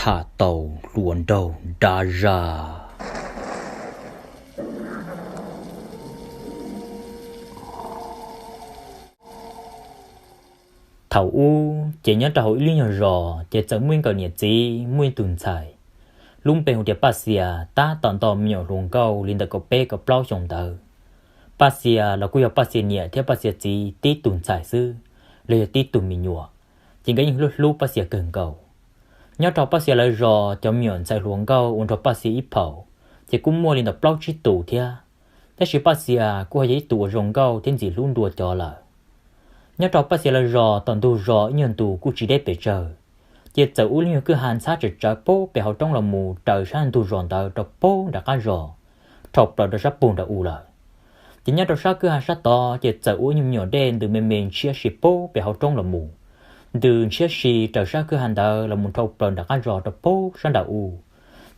Tham tau hluas nraug nrab zaj. Thaum ub ces nyob rau hauv ib lub nyuag zos ces txawm muaj ib nkawm niam txiv muaj ib tug ntxhais, lub npe hu tias Paj Xias, tab tom nto me nyuam hluas nkauj li ntawm kaum peb kaum plaub xyoos ntawd. Paj Xias los kuj yog Paj Xias niam thiab Paj Xias txiv tib tug ntxhais xwb, los yog tib tug me nyuam, ces nkawd yeej hlub hlub Paj Xias kawg nkaus. Nyob rau Paj Xias lawv zos cov me nyuam ntxhais hluas nkauj uas nrog Paj Xias ib phaum, ces kuj muaj li ntawm plaub tsib tus thiab, tab sis Paj Xias kuj ho yog ib tug uas zoo nkauj thiab ntxim hlub dua cov lawm. Nyob rau Paj Xias lawv zos tom ntug zos ib nyuag ntus kuj tsis deb pes tsawg, ces txawm ua ib lub nyuag kwj ha ntxhab tsawv tsawv pub pem hauv roob los mus raws sab ntug zos ntawd rau pub nram qab zos, dhau plaws rau sab pug nram u lawm. Ces nyob rau sab kwj ha sab tod ces txawm ua ib nyuag me nyuam dej ntws me me ntshiab si pub pem hauv roob los mus, ntws ntshiab si raws sab kwj ha ntawd los mus dhau plaws nram qab zos rau pub sab nram u,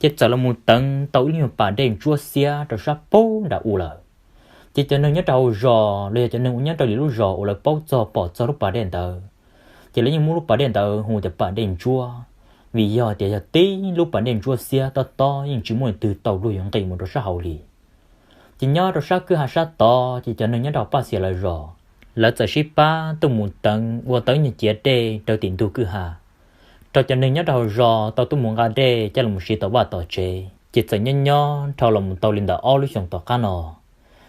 ces txawm los mus teev tau ib lub nyuag pas dej ntsuab xiab rau sab pub nram u lawm. Ces cov neeg nyob rau hauv zos los yog cov neeg uas nyob rau lwm lub zos uas lawv paub txog pom txog lub pas dej ntawd, ces lawv yeej muab lub pas dej ntawd hu tias pas dej ntsuab, vim yog tias yog tib lub pas dej ntsuab xiab tob tob yeej tsis muaj leej twg tau luag yuav nqis mus rau sab hauv li. Ces nyob rau sab kwj ha sab tod ces cov neeg nyob rau Paj Xias lawv zos, lawv txawm sib pab tuaj mus teev ua tau ib nyuag ciav dej rau tim ntug kwj ha, rau cov neeg nyob rau hauv zos tau tuaj mus nqa dej coj los mus siv tom vaj tom tsev. Ces txawm nyob nyob dhau los mus tau li ntawm ob lub xyoos tom qab no,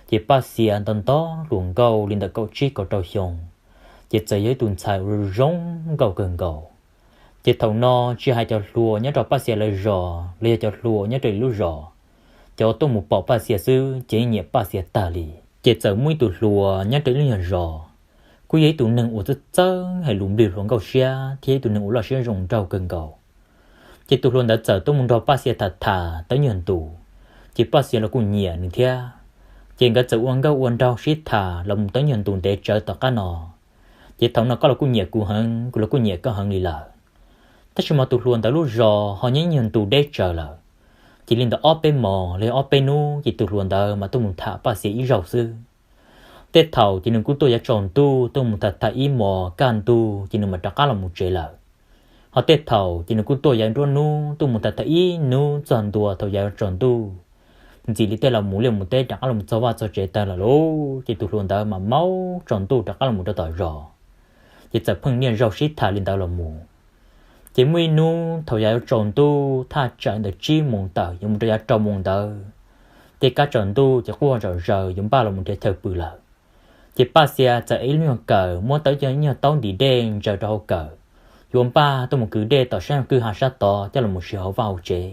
ces Paj Xias nto nto hluas nkauj li ntawm kaum tsib kaum rau xyoo, ces txawm yog ib tus ntxhais uas zoo nkauj kawg nkaus. Ces thaum no tsis hais cov hluas nyob rau Paj Xias lawv zos los yog cov hluas nyob rau lwm lub zos, cov tuaj mus pom Paj Xias xwb ces yeej nyiam Paj Xias tag li. Ces txawm muaj ib tug hluas nyob rau ib lub nyuag zos, kuj yog ib tug neeg uas txawj txawj hais lus nplij hluas nkauj siab thiab ib tug neeg uas loj siab zoo nraug kawg nkaus. Ces tus hluas ntawd txawm tuaj mus nrog Paj Xias tham tham tau nyuag ntus, ces Paj Xias los kuj nyiam nws thiab. Ces nkawd txawm ua nkauj ua nraug sib tham los mus tau nyuag ntus ntev tsawv tom qab no, ces thaum no koj los kuj nyiam kuv heev, kuv los kuj nyiam koj heev li lawm. Tab sis mas tus hluas ntawd lub zos ho nyob nyuag ntus deb tsawv lawm, ces li ntawm ob peb hmos los yog ob peb hnub ces tus hluas ntawd mas tuaj mus tham Paj Xias ib zaug xwb. Tej thaum ces nws kuj tuaj yav tsaus ntuj tuaj mus tham tham ib hmos kaj ntug ces nws mam rov qab los mus tsev lawm. Ho tej thaum ces nws kuj tuaj yav nruab hnub tuaj mus tham tham ib hnub txog ntua thaum yav tsaus ntuj, ntxim li tej los mus liaj mus teb rov qab los txog vaj txog tsev tag lawm lauj, ces tus hluas ntawd mas maub tsaus ntuj rov qab los rau tom zos. Ces txawm pheej niaj zaus sib tham li ntawd los mus. Ces muaj ib hnub thaum yav yuav tsaus ntuj thaj tsam ntawm tsib moos tawm yuav mus rau yav rau moos ntawd, ces kaj tsaus ntuj ces quaj zom zaws yuav npaj los mus nrhiav chaw pw lawm. Ces Paj Xias txawm ev ib lub nyuag kawm muab tau ib nyuag taub ntim dej ntsaws rau hauv kawm, yuav npaj tuaj mus kwv dej tom sab kwj ha sab tod coj los mus siv hauv vaj hauv tsev.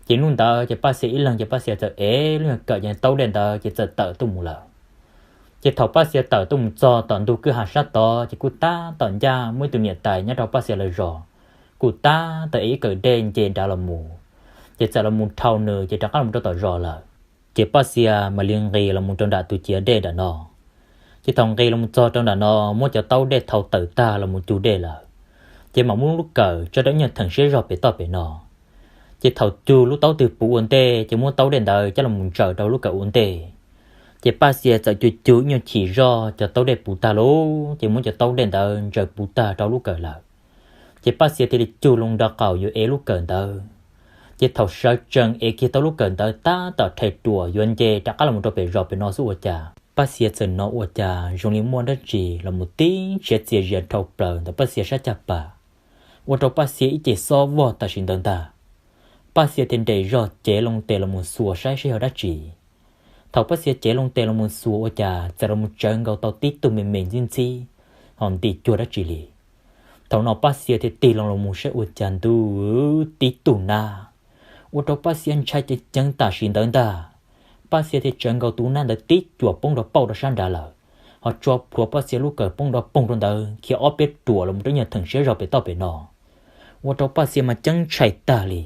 Ces hnub ntawd ces Paj Xias ib leeg ces Paj Xias txawm ev lub nyuag kawm ces taub dej ntawd ces txawm tawm tuaj mus lawm. Ces thaum Paj Xias tawm tuaj mus txog tom ntug kwj ha sab tod ces kuj tab tom ncaj muaj ib tug niam tais nyob rau Paj Xias lawv zos, kuj tab tom ev ib kawm dej nce nrad los mus, ces txawm los mus dhau nws ces rov qab los rau tom zos lawm. Ces Paj Xias mam li nqis los mus rau nram tus ciav dej nram no. Ces thaum nqis los mus txog rau nram no, muab cov taub dej thau tawm tag los mus cug dej lawm, ces mam muab lub kawm tso rau ib nyuag theem siab zog pem toj pem no. Ces thaum cug lub taub twg puv ua ntej ces muab taub dej ntawd coj los mus ntsaws rau lub kawm ua ntej. Ces Paj Xias txawm cug cug ib nyuag chim zog cov taub dej puv tag lawm ces muab cov taub dej ntawd ntsaws puv tag rau lub kawm lawm. Ces Paj Xias thiaj li cug loo nrog qaum yuav ev lub kawm ntawd. Ces thaum sawv tsees ev kiag tau lub kawm ntawd tab tom rhais ruam yuav nce rov qab los rau pem zos pem no xwb ua cas Paj Xias txawm hnov ua cas zoo li muaj dab tsi los mus tib tshiav txias zias dhau plaws ntawm Paj Xias sab caj pas, ua rau Paj Xias ib ce xob vog tam sim ntawd ntag. Paj Xias thiaj nres zog cev loo tes los mus xuas saib saib yog dab tsi. Thaum Paj Xias cev loo tes los mus xuas ua cas txawm los mus tsawv nkaus tau tib tug me me ntxhib ntxhib, ho ntim cuag dab tsi li. Thaum no Paj Xias thiaj tig loo los mus saib ua cas ntuj, tib tug nab. Ua rau Paj Xias ntshai ceev ceev tam sim ntawd ntag. Paj Xias thiaj tsawv nkaus tus nab ntawd tib cuam poob rau pauj rau sab nrad lawm, ho tso plhuav Paj Xias lub kawm poob rov poog rau ntawd khiav ob peb ruam los rau nyuag theem siab zog pem toj pem no. Ua rau Paj Xias mas ceeb ntshai tag li.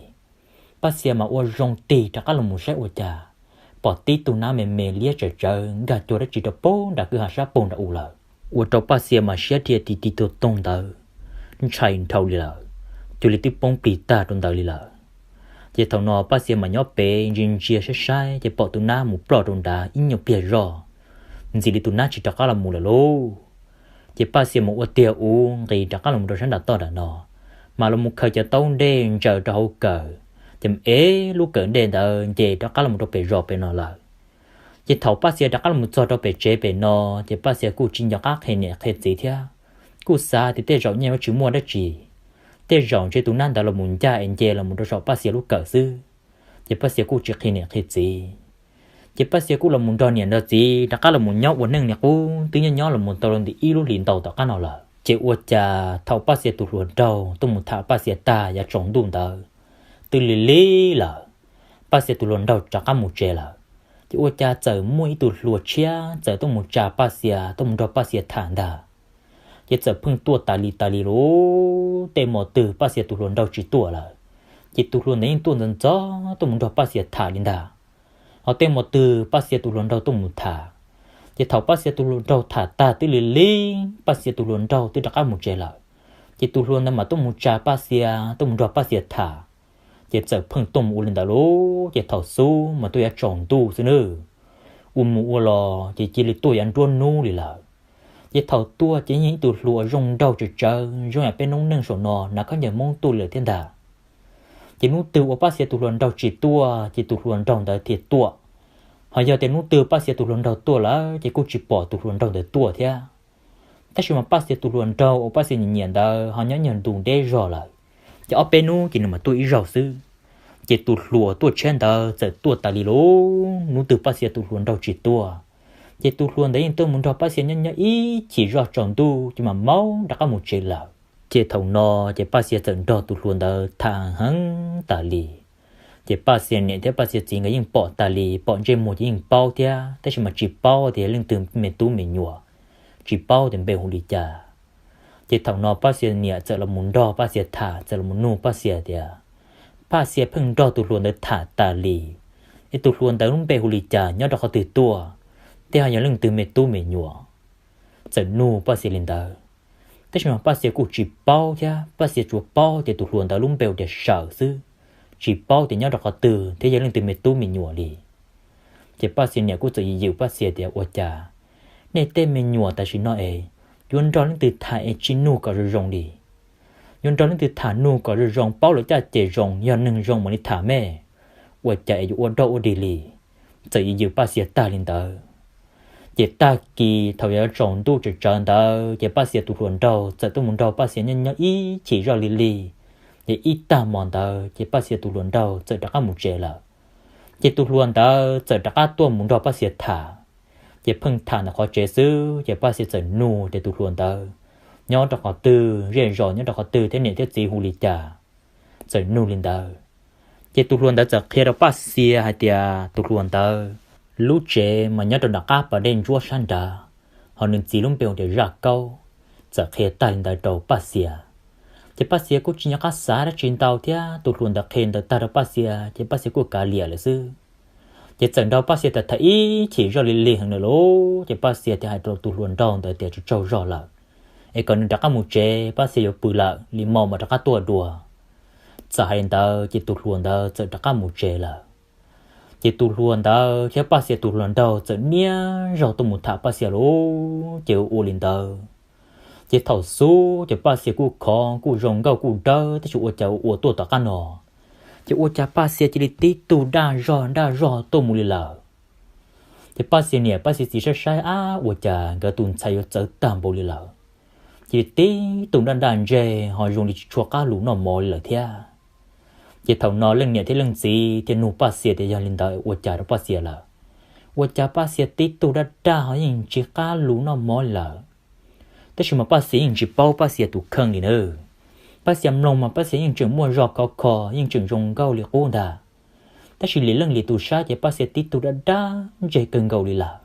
Paj Xias mas ua zoo tig rov qab los mus saib ua cas, pom tib tug nab me me liab tsawv tsawv nkag cuag dab tsi rau poob nram kwj ha sab poob nram u lawm. Ua rau Paj Xias mas siab dhia ti ti tuag toog ntawd, ntshai nrhau li lawm, cuag li twb poob plig tag rau ntawd li lawm. Ces thaum no Paj Xias mas nyob pem ntsia ntsia saib saib ces pom tus nab mus ploj rau nrad ib nyuag pliag zog, ntxim li tus nab tsis rov qab los mus lawm lauj. Ces Paj Xias mas ua tiag ua nqis rov qab los rau sab nram toj nram no, mas los mus khaws cov taub ntej ntsaws rau hauv kawm, ces ev lub kawm ntej ntawd nce rov qab los rau pem zos pem no lawm. Ces thaum Paj Xias rov qab los txog rau pem tsev pem no, ces Paj Xias kuj tsis nco qab qhia niam qhia txiv thiab, kuj xav tias tej zaum nyaj yuav tsis muaj dab tsi, tej zaum ntshe tus nab ntawd los mus ncaj es nce los rau saum Paj Xias lub kawm xwb. Ces Paj Xias kuj tsis qhia niam qhia txiv. Ces Paj Xias kuj los mus nrog niam nrog txiv rov qab los mus nyob ua neej li qub, twb nyob nyob los mus tau nti ib lub hlis ntau tom qab no lawm. Ces ua cas thaum Paj Xias tus hluas nraug tuaj mus tham Paj Xias tag yav tsaus ntuj ntawd, twb lig lig lawm, Paj Xias tus hluas nraug rov qab mus tsev lawm. Ces ua cas txawm muaj ib tug hluas tshiab txawm tuaj mus tsa Paj Xias tuaj mus nrog Paj Xias tham ntag. Ces txawm pheej tuaj tas li tas li lub, tej hmo twg Paj Xias tus hluas nraug tsis tuaj lawm, ces tus hluas ntawd yeej tuaj ntxov ntxov tuaj mus nrog Paj Xias tham li ntag. Ho tej hmo twg Paj Xias tus hluas nraug tuaj mus tham, ces thaum Paj Xias tus hluas nraug tham tag twb lig lig, Paj Xias tus hluas nraug twb rov qab mus tsev lawm, ces tus hluas ntawd mam tuaj mus tsa Paj Xias tuaj mus nrog Paj Xias tham. Ces txawm pheej tuaj mus ua li ntawd lub, ces thaum xub mas tuaj yav tsaus ntuj xwb nawb, ua mus ua los ces cia li tuaj yav nruab hnub li lawm. Ces thaum tuaj ces yeej ib tug hluas zoo nraug tsawv tsawv zoo yam peb noob neej saum no hnav khaub ncaws Hmoob tuaj li lawm thiab ntag. Ces hnub twg uas Paj Xias tus hluas nraug tsis tuaj ces tus hluas nraug ntawd thiaj tuaj. Ho yog tias hnub twg Paj Xias tus hluas nraug tuaj lawm ces kuj tsis pom tus hluas nraug ntawd tuaj thiab. Tab sis mas Paj Xias tus hluas nraug uas Paj Xias nyiam nyiam ntawd ho nyob nyuag ntu deb zog lawm, ces ob peb hnub ces nws mam tuaj ib zaug xwb. Ces tus hluas tuaj tshiab ntawd txawm tuaj tas li lub, hnub twg Paj Xias tus hluas nraug tsis tuaj, ces tus hluas ntawd yeej tuaj mus nrog Paj Xias nyob nyob ib chim zoj tsaus ntuj ces mam maub rov qab mus tsev lawm. Ces thaum no ces Paj Xias txawm nrog tus hluas ntawd tham heev tas li. Ces Paj Xias niam thiab Paj Xias txiv nkawd yeej pom tas li, pom ntsej muag ces yeej paub thiab, tab sis mas tsis paub tias leej twg me tub me nyuam, tsis paub tias npe hu li cas. Ces thaum no Paj Xias niam txawm los mus nrog Paj Xias tham, txawm los mus nug Paj Xias tias, Paj Xias pheej nrog tus hluas ntawd tham tas li, es tus hluas ntawd lub npe hu li cas, nyob rau qhov twg tuaj, thiab ho yog leej twg me tub me nyuam? Txawm nug Paj Xias li ntawd. Tab sis mas Paj Xias kuj tsis paub thiab, Paj Xias tsuas paub tias tus hluas ntawd lub npe hu tias Sawm xwb, tsis paub tias nyob rau qhov twg thiab yog leej twg me tub me nyuam li. Ces Paj Xias niam kuj txawm yws yws Paj Xias tias, Ua cas nej tej me nyuam tam sim no es yuav nrog leej twg tham es tsis nug kom zoo zoo li? Yuav nrog leej twg tham nug kom zoo zoo, paub lawv caj ces zoo, yog neeg zoo mam li tham me, ua cas es yuav ua dog ua dig li? Txawm yws yws Paj Xias tag li ntawd. Ces tag kis thaum yav tsaus ntuj tsawv tsawv ntawd ces Paj Xias tus hluas nraug txawm tuaj mus nrog Paj Xias nyob nyob ib chim zoj lig lig. Ces ib tag hmo ntawd ces Paj Xias tus hluas nraug txawm rov qab mus tsev lawm. Ces tus hluas ntawd txawm rov qab tuaj mus nrog Paj Xias tham. Ces pheej tham ntawm qhov tsev xwb ces Paj Xias txawm nug tias tus hluas ntawd nyob rau qhov twg, zej zos nyob rau qhov twg thiab niam thiab txiv hu li cas. Txawm nug li ntawd, ces tus hluas ntawd txawm qhia rau Paj Xias hais tias tus hluas ntawd lub tsev mas nyob rau nram qab pas dej ntsuab sab nrad, ho nws txiv lub npe hu tias Zaj Kaub. Txawm qhia tag li ntawd rau Paj Xias, ces Paj Xias kuj tsis nco qab xav dab tsi ntau thiab, tus hluas ntawd qhia ntawd tag rau Paj Xias ces Paj Xias kuj kav liam lawm xwb. Ces txawm nrog Paj Xias tham tham ib chim zoj lig lig heev lawm lauj, ces Paj Xias thiaj hais rau tus hluas nraug ntawd tias tsaug tsaug zog lawm, es kom nws rov qab mus tsev, Paj Xias yuav pw lawm, li hmo mam rov qab tuaj dua. Txawm hais li ntawd ces tus hluas ntawd txawm rov qab mus tsev lawm. Ces tus hluas ntawd thiab Paj Xias tus hluas nraug txawm niaj zaus tuaj mus tham Paj Xias lauj, ces ua li ntawd. Ces thaum xub ces Paj Xias kuj khov kuj zoo nkauj kuj dawb, tab sis ua cas ua tuaj tom qab no, ces ua cas Paj Xias cia li tib tug daj zog daj zog tuaj mus li lawm. Ces Paj Xias niam Paj Xias txiv saib saib, ab, ua cas nkawd tus ntxhais yuav txawv tag npaum li lawm, cia li tib tug daj daj ntseg ho zoo li tsis tshua qab lus noj mov li lawm thiab. Ces thaum no leej niam thiab leej txiv thiaj nug Paj Xias tias yog li ntawd ua cas rau Paj Xias lawm, ua cas Paj Xias tib tug daj daj ho yeej tsis qab lus noj mov li lawm. Tab sis mas Paj Xias yeej tsis paub Paj Xias tus kheej li nawb. Paj Xias mloog mas Paj Xias yeej tseem muaj zog khov kho, yeej tseem zoo nkauj li qub ntag, tab sis lim leej lim tus saib ces Paj Xias tib tug daj daj ntseg kawg nkaus li lawm.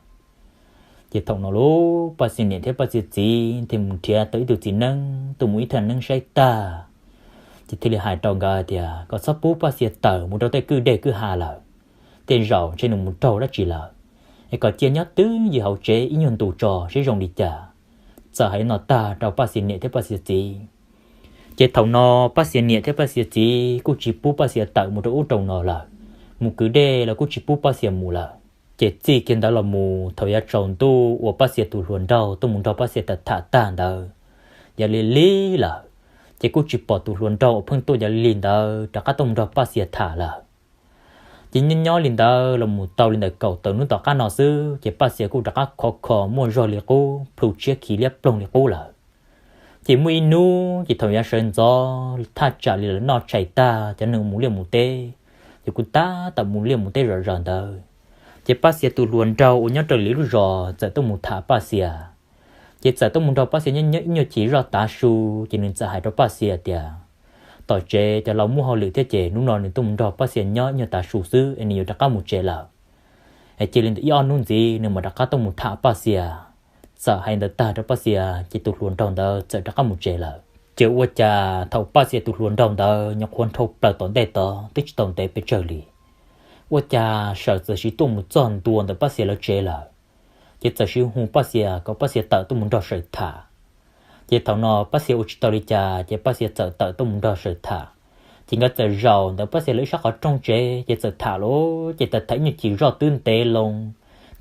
Ces thaum no lauj, Paj Xias niam thiab Paj Xias txiv thiaj mus nrhiav tau ib tug txiv neeb tuaj mus ib thaj neeb saib tag, ces thiaj li hais rau nkawd tias kom txhob pub Paj Xias tawm mus rau tej kwj deg kwj ha lawm, tej zaum ntshe nws mus raug dab tsi lawm, es kom cia nyob twj ywm hauv tsev ib nyuag ntu tso seb zoo li cas. Txawm hais li no tag rau Paj Xias niam thiab Paj Xias txiv, ces thaum no Paj Xias niam thiab Paj Xias txiv kuj tsis pub Paj Xias tawm mus rau ub rau no lawm, mus kwv dej los kuj tsis pub Paj Xias mus lawm. Ces txij kiag ntawd los mus thaum yav tsaus ntuj uas Paj Xias tus hluas nraug tuaj mus nrog Paj Xias tham tham tag ntawd, yog li li lawm, Ces kuj tsis pom tus hluas nraug uas pheej tuaj yog li ntawd rov qab tuaj mus nrog Paj Xias tham lawm. Ces nyob nyob li ntawd los mus tau li ntawm kaum tawm hnub tom qab no xwb ces Paj Xias kuj rov qab khov kho muaj zog li qub, plhu tshiab khiv liab ploog li qub lawm. Ces muaj ib hnub ces thaum yav sawv ntxov thaj tsam li lawv noj tshais tag cov neeg mus liaj mus teb, ces kuj tab tom mus liaj mus teb zom zaws ntawd, ces Paj Xias tus hluas nraug uas nyob raws li lub zos txawm tuaj mus tham Paj Xias. Ces txawm tuaj mus nrog Paj Xias nyob ib nyuag chim zoj tav su, ces nws txawm hais rau Paj Xias tias tom tsev cov laus muaj hauj lwm thiab ces hnub no nws tuaj mus nrog Paj Xias nyob ib nyuag tav su xwb es nws yuav rov qab mus tsev lawm. Es cia li ntawm ib ob hnub ntxiv nws mam rov qab tuaj mus tham Paj Xias. Txawm hais li ntawd tag rau Paj Xias ces tus hluas nraug ntawd txawm rov qab mus tsev lawm. Ces ua cas thaum Paj Xias tus hluas nraug ntawd nyuam qhuav nrhau plaws tom ntej tod twb tsis tau ntev pes tsawg li, ua cas Sawm txawm sis tuaj mus txog ntua ntawm Paj Xias lawv tsev lawm. Ces txawm sis hu Paj Xias kom Paj Xias tawm tuaj mus nrog Sawm tham. Ces thaum no Paj Xias ua tsis tau li cas ces Paj Xias txawm tawm tuaj mus nrog Sawm tham. Ces nkawd txawm zaum ntawm Paj Xias lawv ib sab qhov rooj tsev ces txawm tham lawm, ces txawm tham ib nyuag chim zoj twb ntev loo,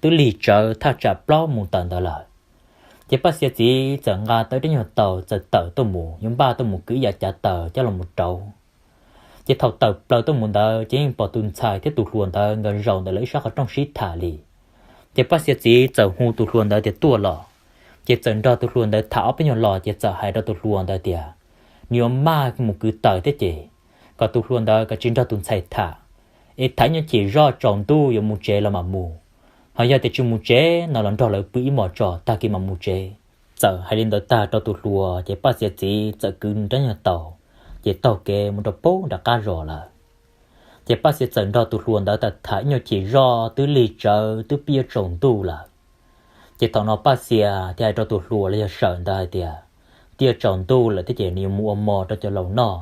twb lig tsawv thaj tsam plaub mus tawm ntawd lawm. Ces Paj Xias txiv txawm nqa tau ib rab nyuag taus txawm tawm tuaj mus yuav npaj tuaj mus kwv ib yav cav taws coj los mus rauv. Ces thaum tawm plaws tuaj mus ntawd ces yeej pom tus ntxhais thiab tus hluas ntawd nkawd zaum ntawm lawv ib sab qhov rooj sib tham li. Ces Paj Xias txiv txawm hu tus hluas ntawd tias tuaj los. Ces txawm nrog tus hluas ntawd tham ob peb nyuag los ces txawm hais rau tus hluas ntawd tias nws yuav maj mus kwv taws thiab ces kom tus hluas ntawd kav tsij nrog tus ntxhais tham, es tham ib nyuag chim zoj tsaus ntuj yuav mus tsev los mam mus, ho yog tias tsis mus tsev no los nrog lawv pw ib hmos tso tag kis mam mus tsev. Txawm hais li ntawd tag rau tus hluas ces Paj Xias txiv txawm kwv nws rab nyuag taus, ces taug kev mus rau pem nram qab zos lawm. Ces Paj Xias txawm nrog tus hluas ntawd tham ib nyuag chim zoj twb lig tsawv twb pib yuav tsaus ntuj lawm. Ces thaum no Paj Xias thiaj hais rau tus hluas los yog Sawm ntawd hais tias, twb yuav tsaus ntuj lawm thiab ces nws yuav mus ua mov rau cov laus noj,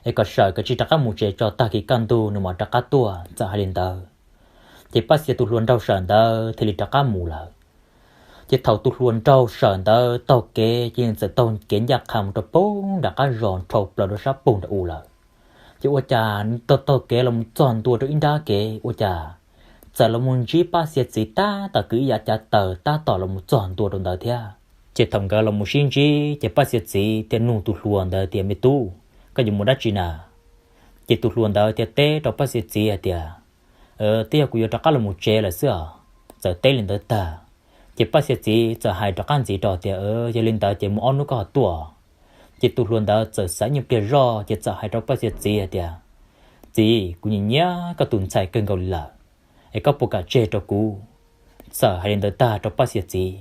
es kom Sawm kav tsij rov qab mus tsev tso tag kis kaj ntug nws mam rov qab tuaj. Txawm hais li ntawd, ces Paj Xias tus hluas nraug Sawm ntawd thiaj li rov qab mus lawm. Ces thaum tus hluas nraug Sawm ntawd taug kev ces nws txawm taug kev ncaj qha mus rau pem nram qab zos nrhau plaws rau sab pug nram u lawm. Ces ua cas nws taug taug kev los mus txog ntua rau ib nrab kev ua cas txawm los mus ntsib Paj Xias txiv tab tom kwv ib yav cav taws tab tom los mus txog ntua rau ntawd thiab. Ces thaum nkawd los mus sib ntsib ces Paj Xias txiv thiaj nug tus hluas ntawd tias, me tub, koj yuav mus dab tsi na? Ces tus hluas ntawd thiaj teb rau Paj Xias txiv hais tias, twb yog kuv yuav rov qab los mus tsev lawm xwb os. Txawm teb li ntawd tag, ces Paj Xias txiv txawm hais rov qab ntxiv rau tias, yog li ntawd ces mus ob hnub koj ho tuaj. Ces tus hluas ntawd txawm xav nyuag pliag zoj ces txawm hais rau Paj Xias txiv hais tias, txiv, kuv nyiam nyiam koj tus ntxhais kawg nkaus li lawm, es koj puas kam tseg rau kuv? Txawm hais li ntawd tag rau Paj Xias txiv,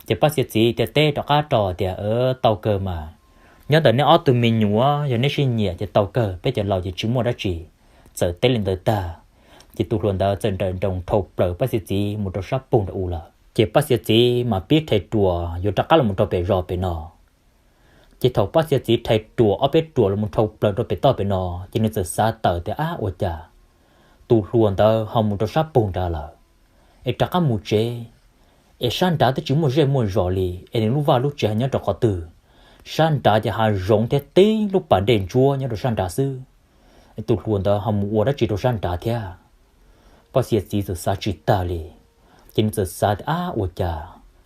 ces Paj Xias txiv thiaj teb rov qab rau tias, tau kawg mas, nyob ntawm neb ob tug me nyuam yog neb sib nyiam ces tau kawg, peb cov laus ces tsis muaj dab tsi. Txawm teb li ntawd tag, ces tus hluas ntawd txawm nrawm nroos nrhau plaws Paj Xias txiv mus rau sab pug nram u lawm. Ces Paj Xias txiv mas pib rhais ruas yuav rov qab los rau pem zos pem no. Ces thaum Paj Xias txiv rhais ruas ob peb ruas los nrhau plaws rau pem toj pem no, ces nws txawm xav tawm tias, ab, ua cas tus hluas ntawd ho mus rau sab pug nrad lawm, es rov qab mus tsev, es sab nrad twb tsis muaj zej muaj zos li es nws lub vaj lub tsev ho nyob rau qhov twg? Sab nrad ces hav zoov thiab tib lub pas dej ntsuab nyob rau sab nrad xwb. Tus hluas ntawd ho mus ua dab tsi rau sab nrad thiab? Paj Xias txiv txawm xav tsis tag li, ces nws txawm xav tias, ab, ua cas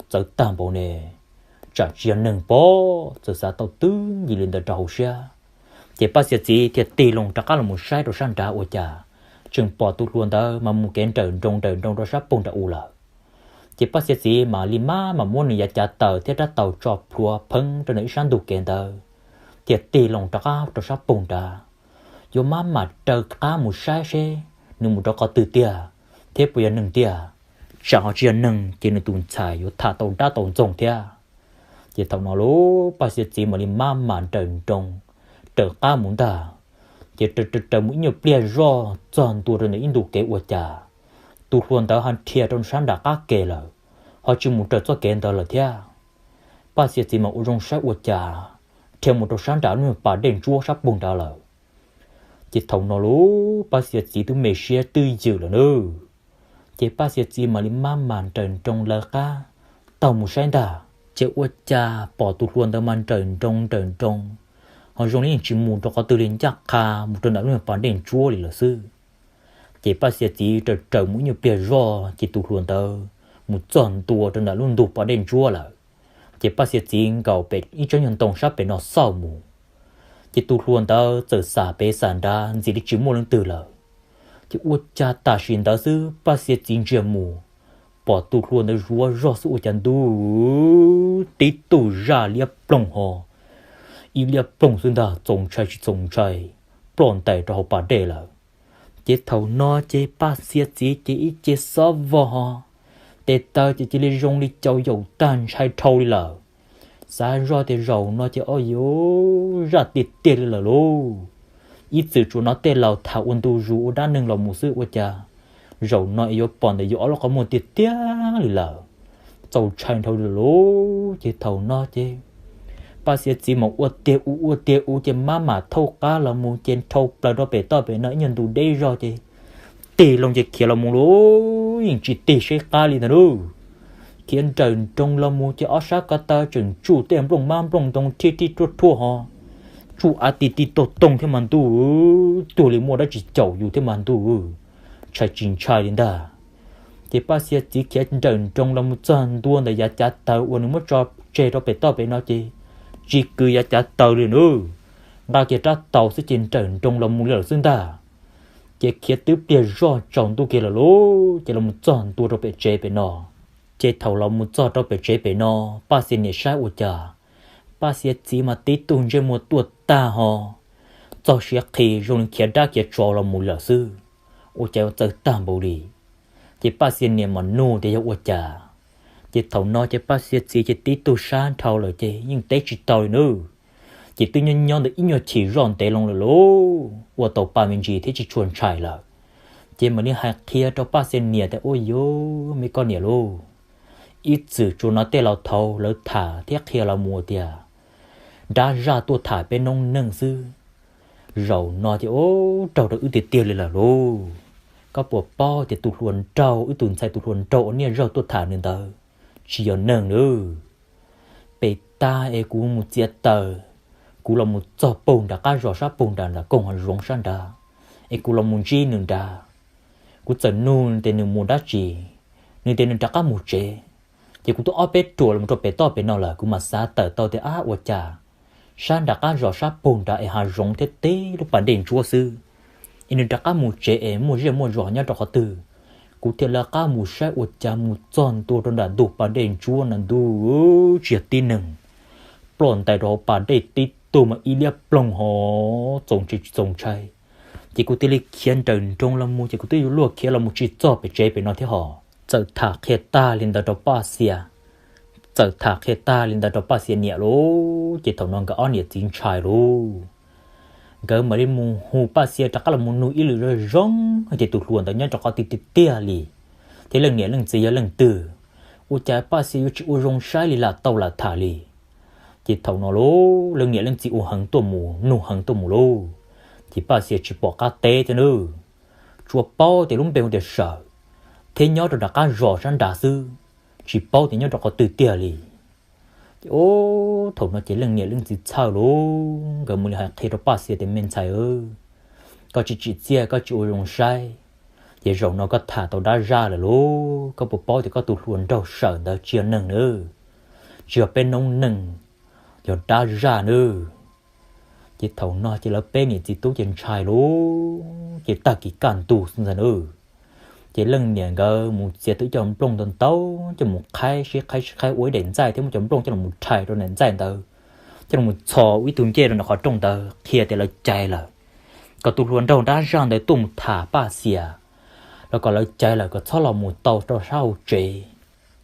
txawv tag npaum ne, tsam tsis yog neeg pob. Txawm xav tau twb ncig li ntawd rau hauv siab, ces Paj Xias txiv thiaj tig loo rov qab los mus saib rau sab nrad ua cas tseem pom tus hluas ntawd mas mus kev nrawm nroos nrawm nroos rau sab pug nrad u lawm. Ces Paj Xias txiv mam li maj mam muab nws yav cav taws thiab rab taus tso plhuav pheeb rau nws ib sab ntug kev ntawd, thiaj tig loo rov qab rau sab pug nrad, yuav maj mam raws qab mus saib seb nws mus rau qhov twg tiag, thiab puas yog neeg tiag. Tsam ho tsis yog neeg ces nws tus ntxhais yuav tham tau dab tau ntxoog thiab. Ces thaum no lub Paj Xias txiv mam li maj mam nrawm nroos raws qab mus ntag. Ces raws raws mus ib nyuag pliag zoj txog ntua rau ntawm ib ntu kev ua cas tus hluas ntawd ho nrhiav rau sab nram qab kev lawm, ho tsis mus raws txoj kev ntawd lawm thiab. Paj Xias txiv mas ua zoo saib ua cas nrhiav mus rau sab nrad lub pas dej ntsuab sab pug nrad lawm. Ces thaum no lub Paj Xias txiv twb me siab twj ywm lawm nawb. Ces Paj Xias txiv mam li maj mam nrawm nroos lawv qab taug mus saib ntag. Ces ua cas pom tus hluas ntawd mas nrawm nroos nrawm nroos, ho zoo li yeej tsis mus rau qhov twg li, ncaj qha mus rau ntawm lub pas dej ntsuab li lawm xwb. Ces Paj Xias txiv raws raws mus ib nyuag pliag zoj ces tus hluas ntawd mus txog ntua rau ntawm lub ntug pas dej ntsuab lawm. Ces Paj Xias txiv nkaum pem ib tsob nyuag ntoo sab pem no xauj mus. Ces tus hluas ntawd txawm xam pem xam nrad ntxim li tsis muaj leej twg lawm. Ces ua cas tam sim ntawd xwb Paj Xiav txiv ntsia mus, pom tus hluas ntawd zuav zog xwb ua cas ntuj, tib tug zaj liab ploog ho, ib liab ploog xwb ntag, txaus ntshai tsis txaus ntshai, ploj ntais rau hauv pas dej lawm. Ces thaum no ces Paj Xiav txiv ces ib ce xob vog ho, tes taw ces cia li zoo li cau yaum tag ntshai dhau li lawm. Xav zoj tias zaum no ces o yuv zaj tiag tiag li lawm lauj. Ib txwm tsuas hnov tej laus tham ua ntu zus ua dab neeg los mus xwb ua cas zaum no es yuav pom ntawm yus ob lub qhov muag tiag tiag li lawm. Txaus ntshai dhau li lawm lauj. Ces thaum no ces Paj Xiav txiv mas ua tiag u ua tiag u ces maj mam thauj qab los mus ces dhau plaws rau pem toj pem no ib nyuag ntu deb zog ces tig loo ces khiav los mus lauj, yeej tsis tig seb qab li ntag lauj. Khiav nrawm nroos los mus ces ob sab ko taw tseem tsuj tej nplooj mab nplooj ntoo thiab tib ruaj thuaj ho, tsuj av ti ti tau toog thiab mas ntuj, tuag li muaj dab tsi caum yus thiab mas ntuj, ntshai tsis ntshai li ntag. Ces Paj Xiav txiv khiav nrawm nroos los mus txog ntua ntawm yav cav taws uas nws muab tso tseg rau pem toj pem no ces tsis kwv yav cav taws li nawb, nqa kiag rab taus xwb ces nrawm nroos los mus li lawm xwb ntag. Ces khiav twb pliag zoj tsaus ntuj kiag lawm lauj, ces los mus txog ntua rau pem tsev pem no. Ces thaum los mus txog rau pem tsev pem no, Paj Xiav niam saib ua cas Paj Xiav txiv mas tib tug ntsej muag tuaj tag ho, txog siav qhi zoo li khiav dab khiav tsov los mus lawm xwb, ua cas yuav txawv tag npaum li. Ces Paj Xiav niam mas nug tias yog ua cas. Ces thaum no ces Paj Xiav txiv ces tib tug sab nrhau lawm ces yeej teb tsis tau li nawb. Ces twb nyob nyob ntawm ib nyuag chim zoj ntev loo lawm lauj, ua tau pa me ntsis thiab tsis tshua ntshai lawm. Ces mam li hais qhia rau Paj Xiav niam tias ua yuv me koj niam lauj, ib txwm tsuas hnov tej laus thaud lawv tham thiab qhia los mus tias dab zaj tuaj tham peb noob neej xwb. Zaum no ces ub raug rau wb tiag tiag li lawm lauj. Koj puas paub tias tus hluas nraug, wb tus ntxhais tus hluas nraug uas niaj zaug tuaj tham nws ntawd tsis yog neeg nawb. Pem tag es kuv mus txiav taws, kuv los mus txog puag nram qab zos sab puag nram nram koog hav zoov sab nrad, es kuv los mus ntsib nws nrad. Kuv txawm nug tias nws mus dab tsi, nws tias nws rov qab mus tsev. Ces kuv twb ob peb ruam los rau pem toj pem no lawm, kuv mam xav tawm tau tias ab ua cas sab nram qab zos sab puag nrad es hav zoov thiab teb lub pas dej ntsuab xwb, es nws rov qab mus tsev es muaj zej muaj zos nyob rau qhov twg. Kuv thiaj lawv qab mus saib ua cas mus txog ntua rau nram ntug pas dej ntsuab na ntuj, tsis yog tib neeg, ploj ntais rau hauv pas dej tib tug mas ib liab ploog ho, txaus ntshai tsis txaus ntshai. Ces kuv thiaj li khiav nrawm nroos los mus, ces kuv twb yuav luag khiav los mus tsis txog pem tsev pem no thiab ho. Txawm tham qhia tag li ntawd rau Paj Xias, txawm tham qhia tag li ntawd rau Paj Xias niam lauj, ces thaum no nkawd ob niam txiv ntshai lauj. Nkawd mam li mus hu Paj Xias rov qab los mus nug ib lwm zoo zoo hais tias tus hluas ntawd nyob rau qhov twg tiag tiag li, thiab leej niam leej txiv yog leej twg, ua cas Paj Xias yuav tsis ua zoo saib li lam tau lam tham li. Ces thaum no lauj, leej niam leej txiv ua heev tuaj mus nug heev tuaj mus lauj, ces Paj Xias tsis pom qab teb thiab nawb. Tsuas paub tias lub npe hu tias Sawm, thiab nyob rau nram qab zos sab nrad xwb, tsis paub tias nyob rau qhov twg tiag li. Ces ub, thaum no ces leej niam leej txiv txhawj lauj, nkawd mam li hais qhia rau Paj Xias tias me ntxhais, koj tsis tsim txiaj, koj tsis ua zoo saib, ces zaum no koj tham tau dab zaj lawm lauj. Koj puas paub tias koj tus hluas nraug Sawm ntawd tsis yog neeg nawb, tsis yog peb noob neej, yog dab zaj nawb. Ces thaum no ces lawv peb niam txiv tub ces ntshai lauj, ces tag kis kaj ntug xwb ntag nawb. Ces leej niam nkawd mus txiav tau ib co nplooj ntau ntau coj mus qhaib sib qhaib sib qhaib ua ib daim ntxaij thiab muab cov nplooj coj los rhais rau daim ntxaij ntawd, coj los txhos ua ib tug ncej rau nram qhov rooj ntawd qhia tias lawv cais lawm, kom tus hluas nraug dab zaj ntawd tuaj mus tham Paj Xias, los kom lawv cais lawm kom txhob los mus tau rau sab hauv tsev.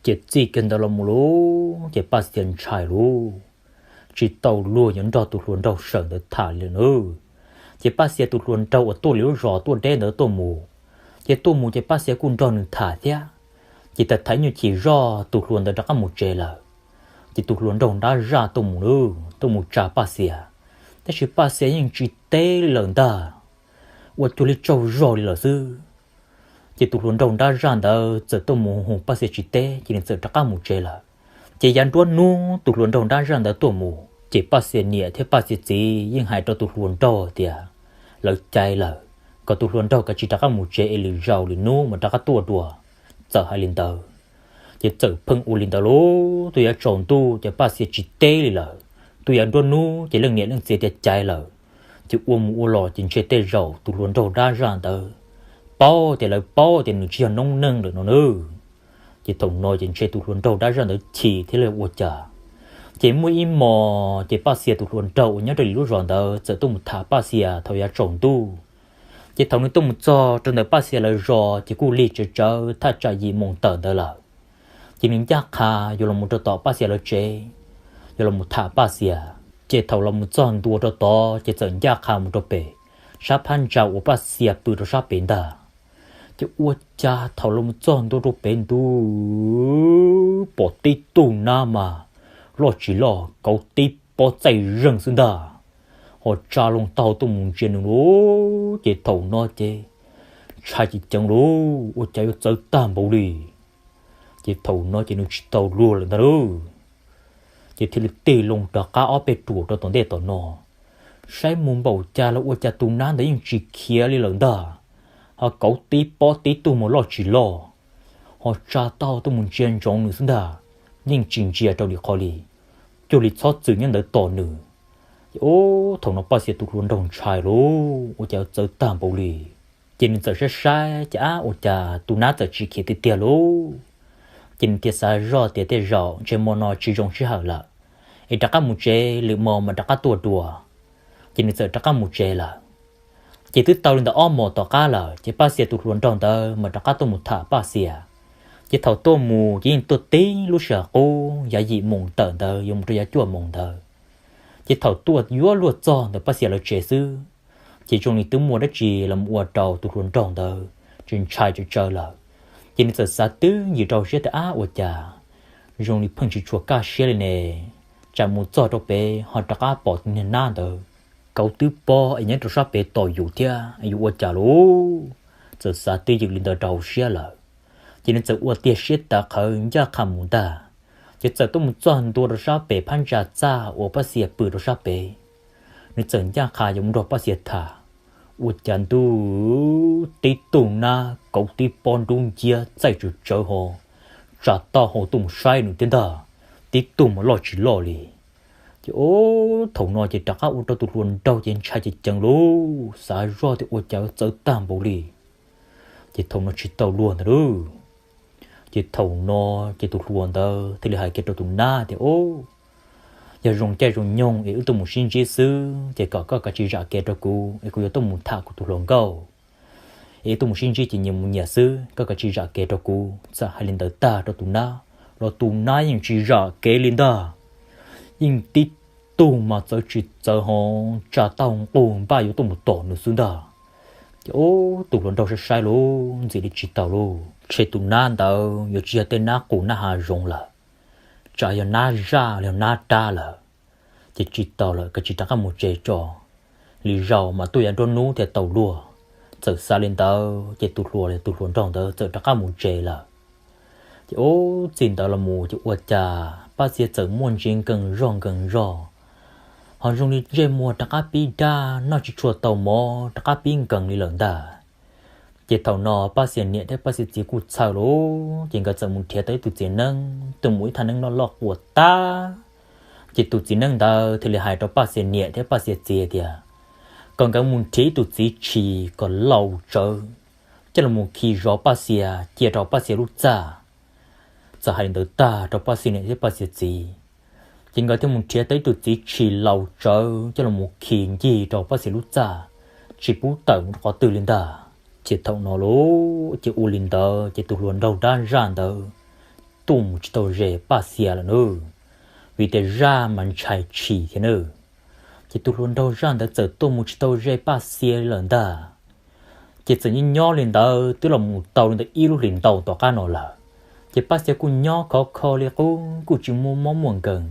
Ces txij kiag ntawd los mus lauj, ces Paj Xias ntshai lauj, tsis tau luag yuav nrog tus hluas nraug Sawm ntawd tham li nawb. Ces Paj Xias tus hluas nraug uas tuaj li lub zos tuaj deb ntawd tuaj mus, ces tuaj mus ces Paj Xias kuj nrog nws tham thiab. Ces tham tham ib nyuag chim zoj tus hluas ntawd rov qab mus tsev lawm. Ces tus hluas nraug dab zaj tuaj mus lauj, tuaj mus tsa Paj Xias, tab sis Paj Xias yeej tsis teb li lawm ntag, ua cuag li tsaug zog li lawm xwb. Ces tus hluas nraug dab zaj ntawd txawm tuaj mus hu Paj Xias tsis teb, ces nws txawm rov qab mus tsev lawm. Ces yav nruab hnub tus hluas nraug dab zaj ntawd tuaj mus, ces Paj Xias niam thiab Paj Xias txiv yeej hais rau tus hluas nraug tias lawv cais lawm, kom tus hluas nraug kav tsij rov qab mus tsev es lwm zaus lwm hnub mas rov qab tuaj dua. Txawm hais li ntawd, ces txawm pheej ua li ntawd lauj. Twb yuav tsaus ntuj ces Paj Xias tsis teb li lawm. Twb yuav nruab hnub ces leej niam leej txiv tias cais lawm, Ces ua mus ua los ces ntshe tej zaum tus hluas nraug dab zaj ntawd paub tias lawv paub tias nws tsis yog noob neej lawm no nawb. Ces thaum no ces ntshe tus hluas nraug dab zaj ntawd chim thiab li ua cas. Ces muaj ib hmos ces Paj Xias tus hluas nraug uas nyob rau lwm lub zos ntawd txawm tuaj mus tham Paj Xias thaum yav tsaus ntuj. Ces thaum nws tuaj mus txog rau ntawm Paj Xias lawv zos ces kuj lig tsawv tsawv thaj tsam yim moos tawm ntawd lawm. Ces nws ncaj qha yuav los mus rau tom Paj Xias lawv tsev, yuav los mus tham Paj Xias. Ces thaum los mus txog ntua rau tod ces txawm ncaj qha mus rau pem sab phab ntsa uas Paj Xias pw rau sab pem ntag. Ces ua cas thaum los mus txog ntua rau pem ntu pom tib tug nab mas loj tsis loj kauv tib pob txaij zeeg xwb ntag, ho tsa loo taub hau tuaj mus ntsia nws lauj. Ces thaum no ces ntshai ceev ceev lauj, ua cas yuav txawv tag npaum li. Ces thaum no ces nws tsis tau luag lawm ntag lauj. Ces thiaj li tig loo rov qab ob peb ruam rau tom ntej tom no, saib mus npaum cas los ua cas tus nab ntawd yeej tsis khiav li lawm ntag, ho kauv tib pob tib tug mas loj tsis loj, ho tsa taub hau tuaj mus ntsia ntsoov nws xwb ntag, yeej tsis ntsia rau li qhov li, cuag li txhob txwm nyob ntawd tos nws. Ces ub, thaum no Paj Xias tus hluas nraug ntshai lauj, ua cas yuav txawv tag npaum li. Ces nws txawm saib saib ces ab, ua cas tus nab txawm tsis khiav tiag tiag lauj. Ces nws thiaj xav zoj tias tej zaum ntshe hmo no tsis zoo sij hawm lawm, es rov qab mus tsev, lwm hmo mam rov qab tuaj dua. Ces nws txawm rov qab mus tsev lawm. Ces twb tau li ntawm ob hmos tom qab lawm ces Paj Xias tus hluas nraug ntawd mam rov qab tuaj mus tham Paj Xias. Ces thaum tuaj mus ces yeej tuaj tib lub sij hawm qub yav yim moos tawm ntawd yuav mus rau yav cuaj moos ntawd. Ces thaum tuaj yuav luag txog ntawm Paj Xias lawv tsev xwb, ces zoo li twb muaj dab tsi los ua rau tus hluas nraug ntawd tsis ntshai tsawv tsawv lawm. Ces nws txawm xav twb ywm rau siab tias ab, ua cas zoo li pheej tsis tshua kaj siab li ne, tsam mus txog rau pem ho rov qab pom tus niag nab ntawd kauv twb pob es nyob rau sab pem tos yus thiab, yuav ua cas lauj. Txawm xav twb ywm li ntawd rau hauv siab lawm, ces nws txawm ua tiag siab tav qhawv ncaj qha mus ntag. Ces txawm tuaj mus txog ntua rau sab pem phab ntsa txaj uas Paj Xias pw rau sab pem. Nws txawm ncaj qha yuav mus nrog Paj Xias tham, ua cas ntuj, tib tug nab kauv tib pob nrub nciab txaij tsawv tsawv ho tsa taub hau tuaj mus saib nws thiab ntag, tib tug mas loj tsis loj li. Ces ub, thaum no ces rov qab ua rau tus hluas nraug ces ntshai ceev ceev lauj, xav zoj tias ua cas yuav txawv tag npaum li. Ces thaum no tsis tau luag ntag lauj. Ces thaum no ces tus hluas ntawd thiaj li hais kiag rau tus nab tias, Ub, yog zoo caij zoo nyoog es wb tuaj mus sib ntsib xwb ces kom koj kav tsij zam kev rau kuv es kuv yuav tuaj mus tham kuv tus hluas nkauj, es wb tuaj mus sib ntsib ces nyias mus nyias xwb, koj kav tsij zam kev rau kuv. Txawm hais li ntawd tag rau tus nab los tus nab yeej tsis zam kev li ntag, yeej tib tug mas txawv tsis txawv ho tsa taub hau nqug npaj yuav tuaj mus tom nws xwb ntag. Ces ub, tus hluas nraug saib saib lauj, ntxim li tsis tau lauj, ntshe tus nab ntawd yuav tsis yog tej nab qus nab hav zoov lawm, tsam yog nab zaj los yog nab rab lawm. Ces tsis tau lawm, kav tsij rov qab mus tsev tso, lwm zaus mam tuaj yav nruab hnub thiaj tau luag. Txawm xav li ntawd ces tus hluas, tus hluas nraug ntawd txawm rov qab mus tsev lawm. Ces ub, txij ntawd los mus ces ua cas Paj Xias txawm muaj ntsis nkees zog nkees zog, ho zoo li ntsej muag rov qab pib daj, noj tsis tshua tau mov, rov qab pib nkees li lawm ntag. Ces thaum no Paj Xias niam thiab Paj Xias txiv kuj txhawj lauj, ces nkawd txawm mus nrhiav tau ib tug txiv neeb tuaj mus ib thaj neeb loj loj quas tag. Ces tus txiv neeb ntawd thiaj li hais rau Paj Xias niam thiab Paj Xias txiv tias kom nkawd mus nrhiav ib tug txiv tshis kom laus tsawv coj los mus khi zov Paj Xias cia rau Paj Xias lub txaj. Txawm hais li ntawd tag rau Paj Xias niam thiab Paj Xias txiv, ces nkawd thiaj mus nrhiav tau ib tug txiv tshis laus tsawv coj los mus khi ncig rau Paj Xias lub txaj, tsis pub tawm mus rau qhov twg li ntag. Ces thaum no lauj, ces ua li ntawd ces tus hluas nraug dab zaj ntawd tuaj mus tsis tau ze Paj Xias lawm nawb, vim tias zaj mas ntshai tshis thiab nawb. Ces tus hluas nraug zaj ntawd txawm tuaj mus tsis tau ze Paj Xias li lawm ntag. Ces txawm nyob nyob li ntawd twb los mus tau li ntawd ib lub hlis ntau tom qab no lawm. Ces Paj Xias kuj nyob khov kho li qub, kuj tsis muaj mob muaj nkees,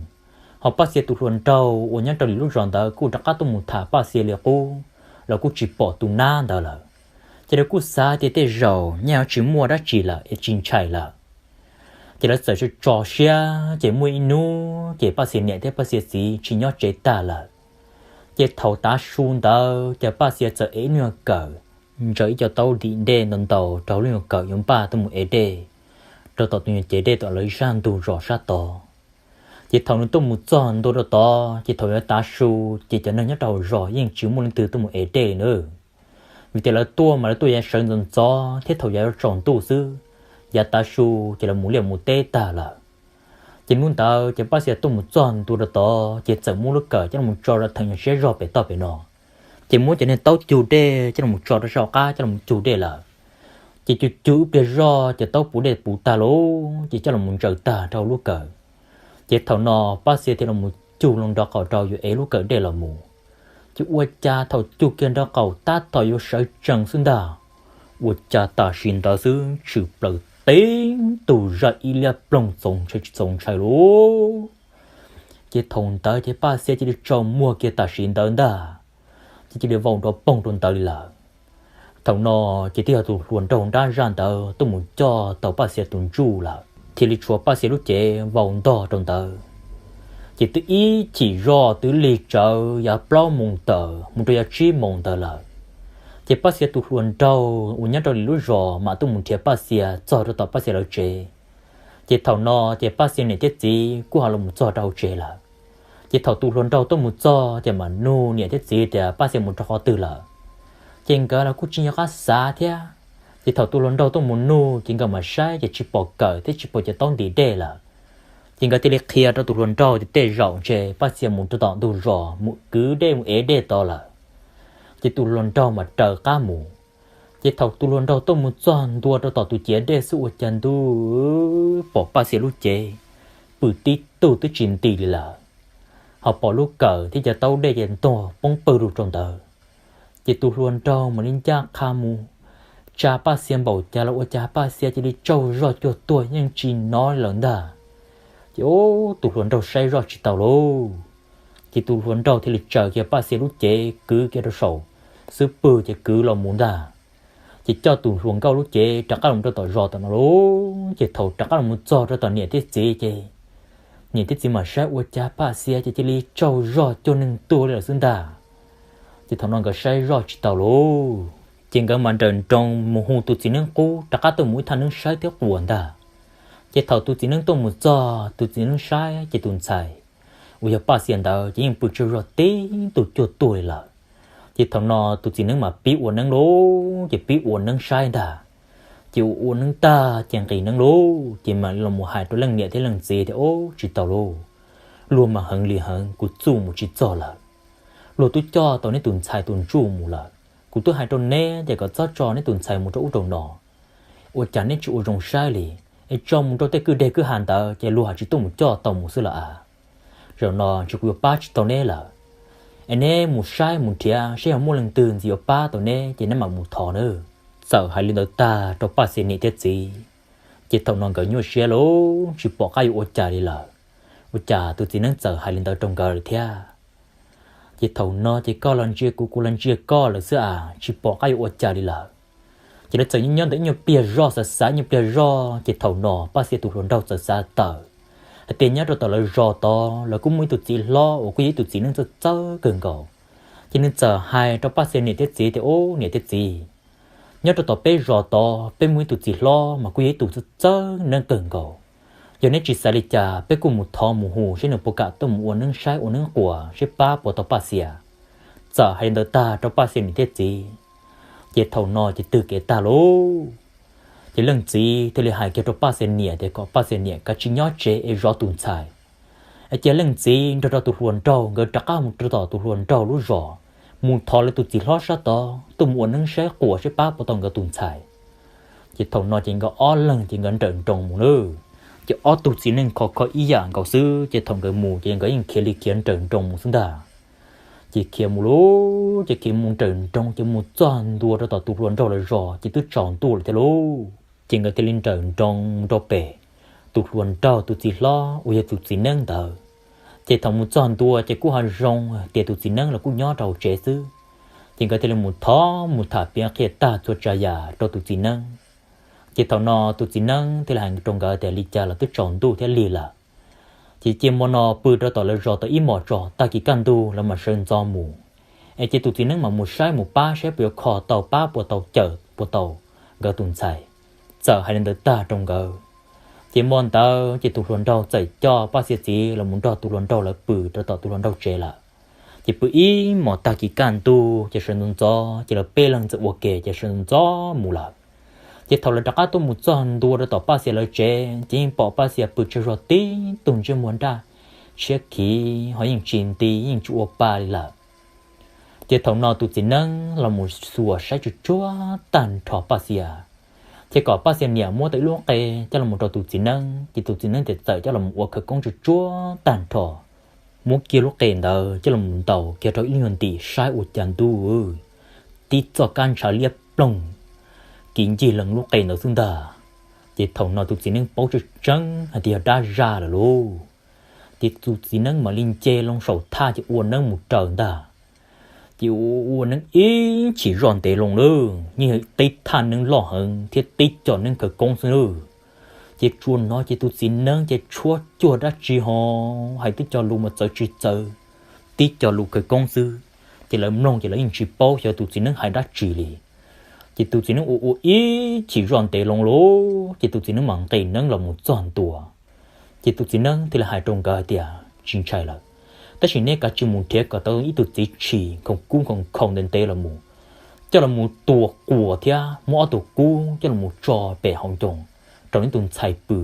ho Paj Xias tus hluas nraug uas nyob rau lwm lub zos ntawd kuj rov qab tuaj mus tham Paj Xias li qub los kuj tsis pom tus nab ntawd lawm. Ces lawv kuj xav tias tej zaum nyaj yuav tsis muaj dab tsi lawm es tsis ntshai lawm. Ces lawv txawm tso tso siab, ces muaj ib hnub ces Paj Xias niam thiab Paj Xias txiv tsis nyob tsev tag lawm. Ces thaum tav su ntawd ces Paj Xias txawm ev ib lub nyuag kawm, ntsaws ib co taub dim dej ntau ntau rau hauv lub nyuag kawm yuav npaj tuaj mus ev dej rau tom tus nyuag cev dej tom lawv ib sab ntug zos sab tod. Ces thaum nws tuaj mus txog ntua rau tod ces thaum yuav tav su ces cov neeg nyob rau hauv zos yeej tsis muaj leej twg tuaj mus ev dej li na. Vim tias lawv tuaj mas lawv tuaj yav sawv ntxov ntxov thiab thaum yav yuav tsaus ntuj xwb, yav tav su ces lawv mus liaj mus teb tag lawm. Ces hnub ntawd ces Paj Xia tuaj mus txog ntua rau tod ces txawm muab lub kawm coj los tso rau theem nyuag siab zog pem toj pem no. Ces muab cov niag taub cug dej coj los tso rau saum qab coj los cug dej lawm. Ces cug cug ib pliag zog ces taub puv dej puv tag lauj, ces coj los ntsaws tag rau lub kawm. Ces thaum no Paj Xia thiaj los cug loo nraub qaum rau yuav ev lub kawm dej los mus. Ces ua cas thaum cug kiag nraub qaum tab tom yuav sawv tsees xwb ntag, ua cas tam sim ntawd xwb tshwm plaws tib tug zaj ib liab ploog txaus ntshai tsis txaus ntshai lauj. Ces thaum ntawd ces Paj Xia cia li tsaus muag kiag tam sim ntawd ntag, ces cia li vau nrov poog rau ntawd li lawm. Thaum no ces twb yog tus hluas nraug nrab zaj ntawd tuaj mus coj tau Paj Xia tus ntsuj lawm, thiaj li tshuav Paj Xia lub cev vau ntog rau ntawd. Ces twb ib chim zoj twb lig tsawv yav plaub moos tawm mus rau yav tsib moos ntawd lawm. Ces Paj Xia tus hluas nraug uas nyob rau li lub zos mam tuaj mus nrhiav Paj Xia txog rau tom Paj Xia lawv tsev. Ces thaum no ces Paj Xia niam thiab txiv kuj ho los mus txog rau hauv tsev lawm. Ces thaum tus hluas nraug tuaj mus txog ces mam nug niam thiab txiv tias Paj Xia mus rau qhov twg lawm. Ces nkawd los kuj tsis nco qab xav thiab. Ces thaum tus hluas nraug tuaj mus nug ces nkawd mam saib ces tsis pom kawm thiab tsis pom cov taub ntim dej lawm. Ces nkawd thiaj li qhia rau tus hluas nraug tias tej zaum ntshe Paj Xia mus rau tom ntug zos mus kwv dej mus ev dej tod lawm. Ces tus hluas nraug mam raws qab mus. Ces thaum tus hluas nraug tuaj mus txog ntua rau tom tus ciav dej xwb ua cas ntuj pom Paj Xia lub cev pw tib tug twb tsis nti li lawm, ho pom lub kawm thiab cov taub dej ces ntog poob pawg lug rau ntawd. Ces tus hluas nraug mam li ncaj qha mus tsa Paj Xia npaum cas los ua cas Paj Xia cia li tsaug zog cuag tuag yeej tsis hnov li lawm ntag. Ces tus hluas nraug saib zoj tsis tau lauj. Ces tus hluas nraug thiaj li tsaws kiag Paj Xia lub cev kwv kiag rau saum xub pwg ces kwv los mus ntag. Ces coj tus hluas nkauj lub cev rov qab los rau tom zos tom no lauj. Ces thaum rov qab los mus txog rau tom niam thiab txiv ces niam thiab txiv mam saib ua cas Paj Xia ces cia li tsaug zog cuag neeg tuag li lawm xwb ntag. Ces thaum no nkawd saib zoj tsis tau lauj, ces nkawd mam nrawm nroos mus hu tus txiv neeb qub rov qab tuaj mus ib thaj neeb saib thiab quas ntag. Ces thaum tus txiv neeb tuaj mus txog tus txiv neeb saib ces tus ntxhais uas yog Paj Xia ntawd ces yeej pw tsaug zog tib tug cuag tuag li lawm. Ces thaum no tus txiv neeb mam pib ua neeb lauj, ces pib ua neeb saib ntag. Ces ua ua neeb tag ces nqis neeb lauj, ces mam los mus hais rau leej niam thiab leej txiv tias, Ob, tsis tau lauj, luag mas heev li heev, kuv txuj mus tsis txog lawm. Luag twb coj tau neb tus ntxhais tus ntsuj mus lawm. Kuv twb hais rau neb tias kom txhob tso neb tus ntxhais mus rau ub rau no, ua cas neb tsis ua zoo saib li, es tso mus rau tej kwj deg kwj ha ntawd ces luag haj tsis tuaj mus coj tau mus xwb lawm as. Zaum no ntshe kuv yuav pab tsis tau neb lawm. Es neb mus saib mus nrhiav saib yog muaj leej twg ntxiv yuav pab tau neb ces neb mam mus thov nawb. Txawm hais li ntawd tag rau Paj Xia niam thiab txiv, ces thaum no nkawd nyuaj siab lauj, tsis pom qab yuav ua cas li lawm. Ua cas tus txiv neeb txawm hais li ntawd rau nkawd lawm thiab? Ces thaum no ces koj los ntsia kuv, kuv los ntsia koj lawm xwb as, tsis pom qab yuav ua cas li lawm. Ces lawv txawm nyob ntawd ib nyuag pliag zoj, xav xav ib nyuag pliag zoj, ces thaum no Paj Xia tus hluas nraug txawm xav tawm hais tias nyob rau tom lawv zos tod lawv kuj muaj ib tug txiv hlob uas kuj yog ib tug txiv neeb txawj txawj kawg nkaus. Ces nws txawm hais rau Paj Xia niam thiab txiv tias, Ub, niam thiab txiv, nyob rau tom peb zos tod peb muaj ib tug txiv hlob mas kuj yog ib tug txawj txawj neeb kawg nkaus. Yog neb tsis xav li cas peb kuj mus thov mus hu seb nws puas kam tuaj mus ua neeb saib ua neeb quas seb pab puas tau Paj Xia. Txawm hais li ntawd tag rau Paj Xia niam thiab txiv, ces thaum no ces twb kev tag lauj. Ces leej txiv thiaj li hais kiag rau Paj Xia niam tias kom Paj Xia niam kav tsij nyob tsev es zov tus ntxhais. Es cia leej txiv nrog rau tus hluas nraug nkawd rov qab mus rau tom tus hluas nraug lub zos, mus thov lawv tus txiv hlob sab tod tuaj mus ua neeb saib quas seb pab puas tau nkawd tus ntxhais. Ces thaum no ces nkawd ob leeg ces nkawd nrawm nroos mus nawb. Ces ob tug txiv neej khov kho ib yam nkaus xwb, ces thaum nkawd mus ces nkawd yeej khiav li khiav nrawm nroos mus xwb ntag. Ces khiav mus lauj, ces khiav mus nrawm nroos ces mus txog ntua rau tom tus hluas nraug lawv zos ces twb tsaus ntuj lawm thiab lauj. Ces nkawd thiaj li nrawm nroos mus rau pem tus hluas nraug tus txiv hlob uas yog tus txiv neeb ntawd. Ces thaum mus txog ntua ces kuj ho zoo tias tus txiv neeb los kuj nyob rau hauv tsev xwb. Ces nkawd thiaj li mus thov mus tham piav qhia tag txhua tsav yam rau tus txiv neeb. Ces thaum no tus txiv neeb thiaj li hais rau nkawd tias li cas los twb tsaus ntuj thiab lig lawm, ces cia hmo no pw rau tom lawv zos tau ib hmos tso, tag kis kaj ntug lawv mam sawv ntxov mus. Es ces tus txiv neeb mam mus saib mus pab saib puas yuav kho tau pab puas tau cawm puas tau nkawd tus ntxhais. Txawm hais li ntawd tag rau nkawd, Ces hmo ntawd ces tus hluas nraug txawm coj Paj Xias txiv los mus nrog tus hluas nraug lawv pw rau tom tus hluas nraug tsev lawm. Ces pw ib hmos tag kis kaj ntug ces sawv ntxov ntxov ces lawv peb leeg txawm ua ke ces sawv ntxov ntxov mus lawm. Ces thaum lawv rov qab tuaj mus txog ntua rau tom Paj Xias lawv tsev ces yeej pom Paj Xias pw tsaug zog tib tug ntsej muag nraj tshiab khiv ho yeej tsis nti yeej tsis ua pa li lawm. Ces thaum no tus txiv neeb los mus xuas saib tsuj tsuag tag nrho Paj Xias, ces kom Paj Xias niam muab tau ib lub qe coj los mus rau tus txiv neeb, ces tus txiv neeb thiaj txawm coj los mus ua khawv koob tsuj tsuag tag nrho, muab kiag lub qe ntawd coj los mus ntaus kiag rau ib lub nyuag ntim saib ua cas ntuj, tib txoj kab ntshav liab ploog kiv ncig lees lub qe ntawd xwb ntag. Ces thaum no tus txiv neeb paub tseeb tseeb hais tias yog dab zaj lawm lauj. Ces tus txiv neeb mam li nce loo saum thaj ces ua neeb mus raws ntag. Ces ua ua neeb ib chim zoj ntev loo lawm, yeej yog tib thaj neeb loj heev thiab tib co neeb khawv koob xwb lawm. Ces tsuas hnov ces tus txiv neeb ces tshuab cuag dab tsi ho hais tib co lus mas txawv tsis txawv, tib co lus khawv koob xwb. Ces lawv mloog ces lawv yeej tsis paub xyov tus txiv neeb hais dab tsi li. Ces tus txiv neeb ua ua ib chim zoj ntev loo lawm ces tus txiv neeb mam nqis neeb los mus txog ntua. Ces tus txiv neeb thiaj li hais rau nkawd hais tias, tsis ntshai lawm, tab sis neb kav tsij mus nrhiav kom tau ib tug txiv tshis khoom kub khoom khaus ntev ntev los mus, coj los mus tua quas thiab muab ob tug kub coj los mus tso pem hauv ncoo rau neb tus ntxhais pw,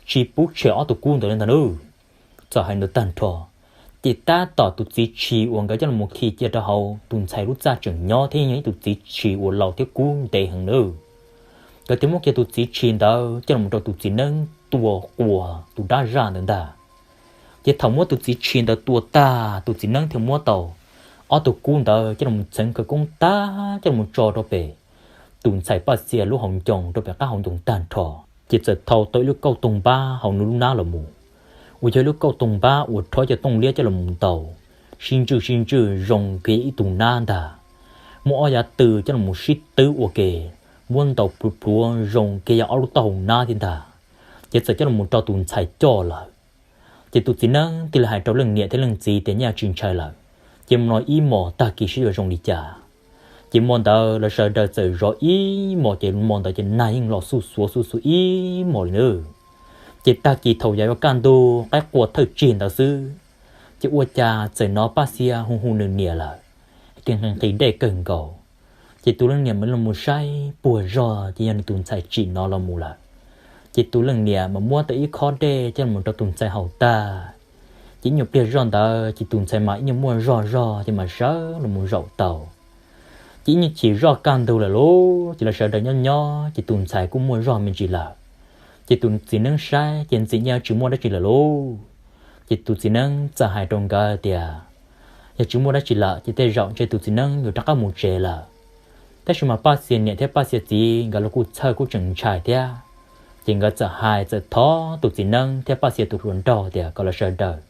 tsis pub tshem ob tug kub ntawd li ntag nawb. Txawm hais ntawd tag nrho, ces tab tom tus txiv tshis uas nkawd coj los mus khi cia rau hauv tus ntxhais lub txaj tseem nyob thiab yog ib tug txiv tshis uas laus thiab kub ntev heev nawb. Nkawd thiaj muab kiag tus txiv tshis ntawd coj los rau tus txiv neeb tua quas tus dab zaj ntawd ntag. Ces thaum muab tus txiv tshis ntawd tua tag, tus txiv neeb thiaj muab tau ob tug kub ntawd coj los txheev khawv koob tag coj los tso rau pem tus ntxhais Paj Xias lub hauv ncoo rau pem qab hauv ncoo tag nrho. Ces txawm thau tau ib lub kauj toog npab hauv nws lub hnab los mus, uas yog ib lub kauj toog npab uas rhaub cov tooj liab coj los ntaus, sib ntswj sib ntswj zoo kiag ib tug nab ntag. Muab ob yav tw coj los sib twb ua ke, muab ntaus plhuav plhuav zoo kiag yog ob lub taub hau nab thiab ntag. Ces txawm coj los rau tus ntxhais coj lawm. Ces tus txiv neeb thiaj li hais rau leej niam thiab leej txiv tias, nyob tsis ntshai lawm, ces mus no ib hmos tag kis seb yuav zoo li cas. Ces hmo ntawd lawv sawv daws txawm zov ib hmos, ces hmo ntawd ces nag yeej los xuj xuav xuj xuav ib hmos li nawb. Ces tag kis thaum yav yuav kaj ntug qaib qua thawj tsig ntawd xwb, ces ua cas txawm hnov Paj Xias hu hu nws niam lawm, tias nqhis nqhis dej kawg nkaus. Ces tus leej niam mam li los mus saib puag zog ces yog nws tus ntxhais tsim no los mus lawm. Ces tus leej niam mam muab tau ib khob dej coj los rau tus ntxhais haus tag, ces ib nyuag pliag zoj ntawd ces tus ntxhais mas ib nyuag muaj zog zog ces mam sawv los mus zaum tau. Ces ib nyuag chim zoj kaj ntug lawm lauj, ces lawv sawv daws nyob nyob ces tus ntxhais kuj muaj zog me ntsis lawm. Ces tus txiv neeb saib ces ntxim nyaj tsis muaj dab tsi lawm lauj. Ces tus txiv neeb txawm hais rau nkawd tias, yog tsis muaj dab tsi lawm ces tej zaum ntshe tus txiv neeb yuav rov qab mus tsev lawm. Tab sis mas Paj Xias niam thiab Paj Xias txiv nkawd los kuj txhawj kuj tseem ntshai thiab. Ces nkawd txawm hais txawm thov tus txiv neeb thiab Paj Xias tus hluas nraug tias kom lawv sawv daws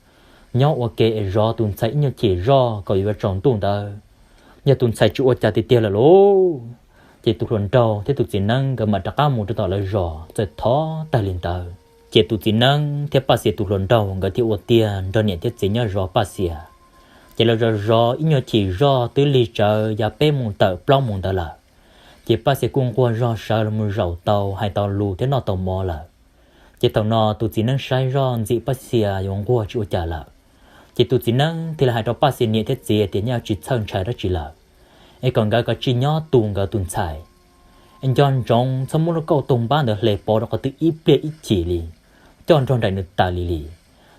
nyob ua ke es zov tus ntxhais ib nyuag chim zoj kom yuav tsaus ntuj ntawd, yog tus ntxhais tsis ua cas tiag tiag lawm lauj, ces tus hluas nraug thiab tus txiv neeb nkawd mam rov qab mus rau tom lawv zos. Txawm thov tag li ntawd ces tus txiv neeb thiab Paj Xias tus hluas nraug nkawd thiaj ua tiag nrog niam thiab txiv nyob zov Paj Xias. Ces lawv zov zov ib nyuag chim zoj twb lig tsawv yav peb moos tawm plaub moos ntawd lawm. Ces Paj Xias kuj nquag zog sawv los mus zaum tau, hais tau lus thiab noj tau mov lawm. Ces thaum no tus txiv neeb saib zoj ntxim Paj Xias yuav nquag tsis ua cas lawm. Ces tus txiv neeb thiaj li hais rau Paj Xias niam thiab txiv tias, nyob tsis txhawj ntshai dab tsi lawm, es kom nkawd kav tsij nyob tu nkawd tus ntxhais, es nco ntsoov txhob muab lub kauj toog npab ntawd hle pov rau qhov twg ib pliag ib chim li, coj nrog nraim nws tas li li.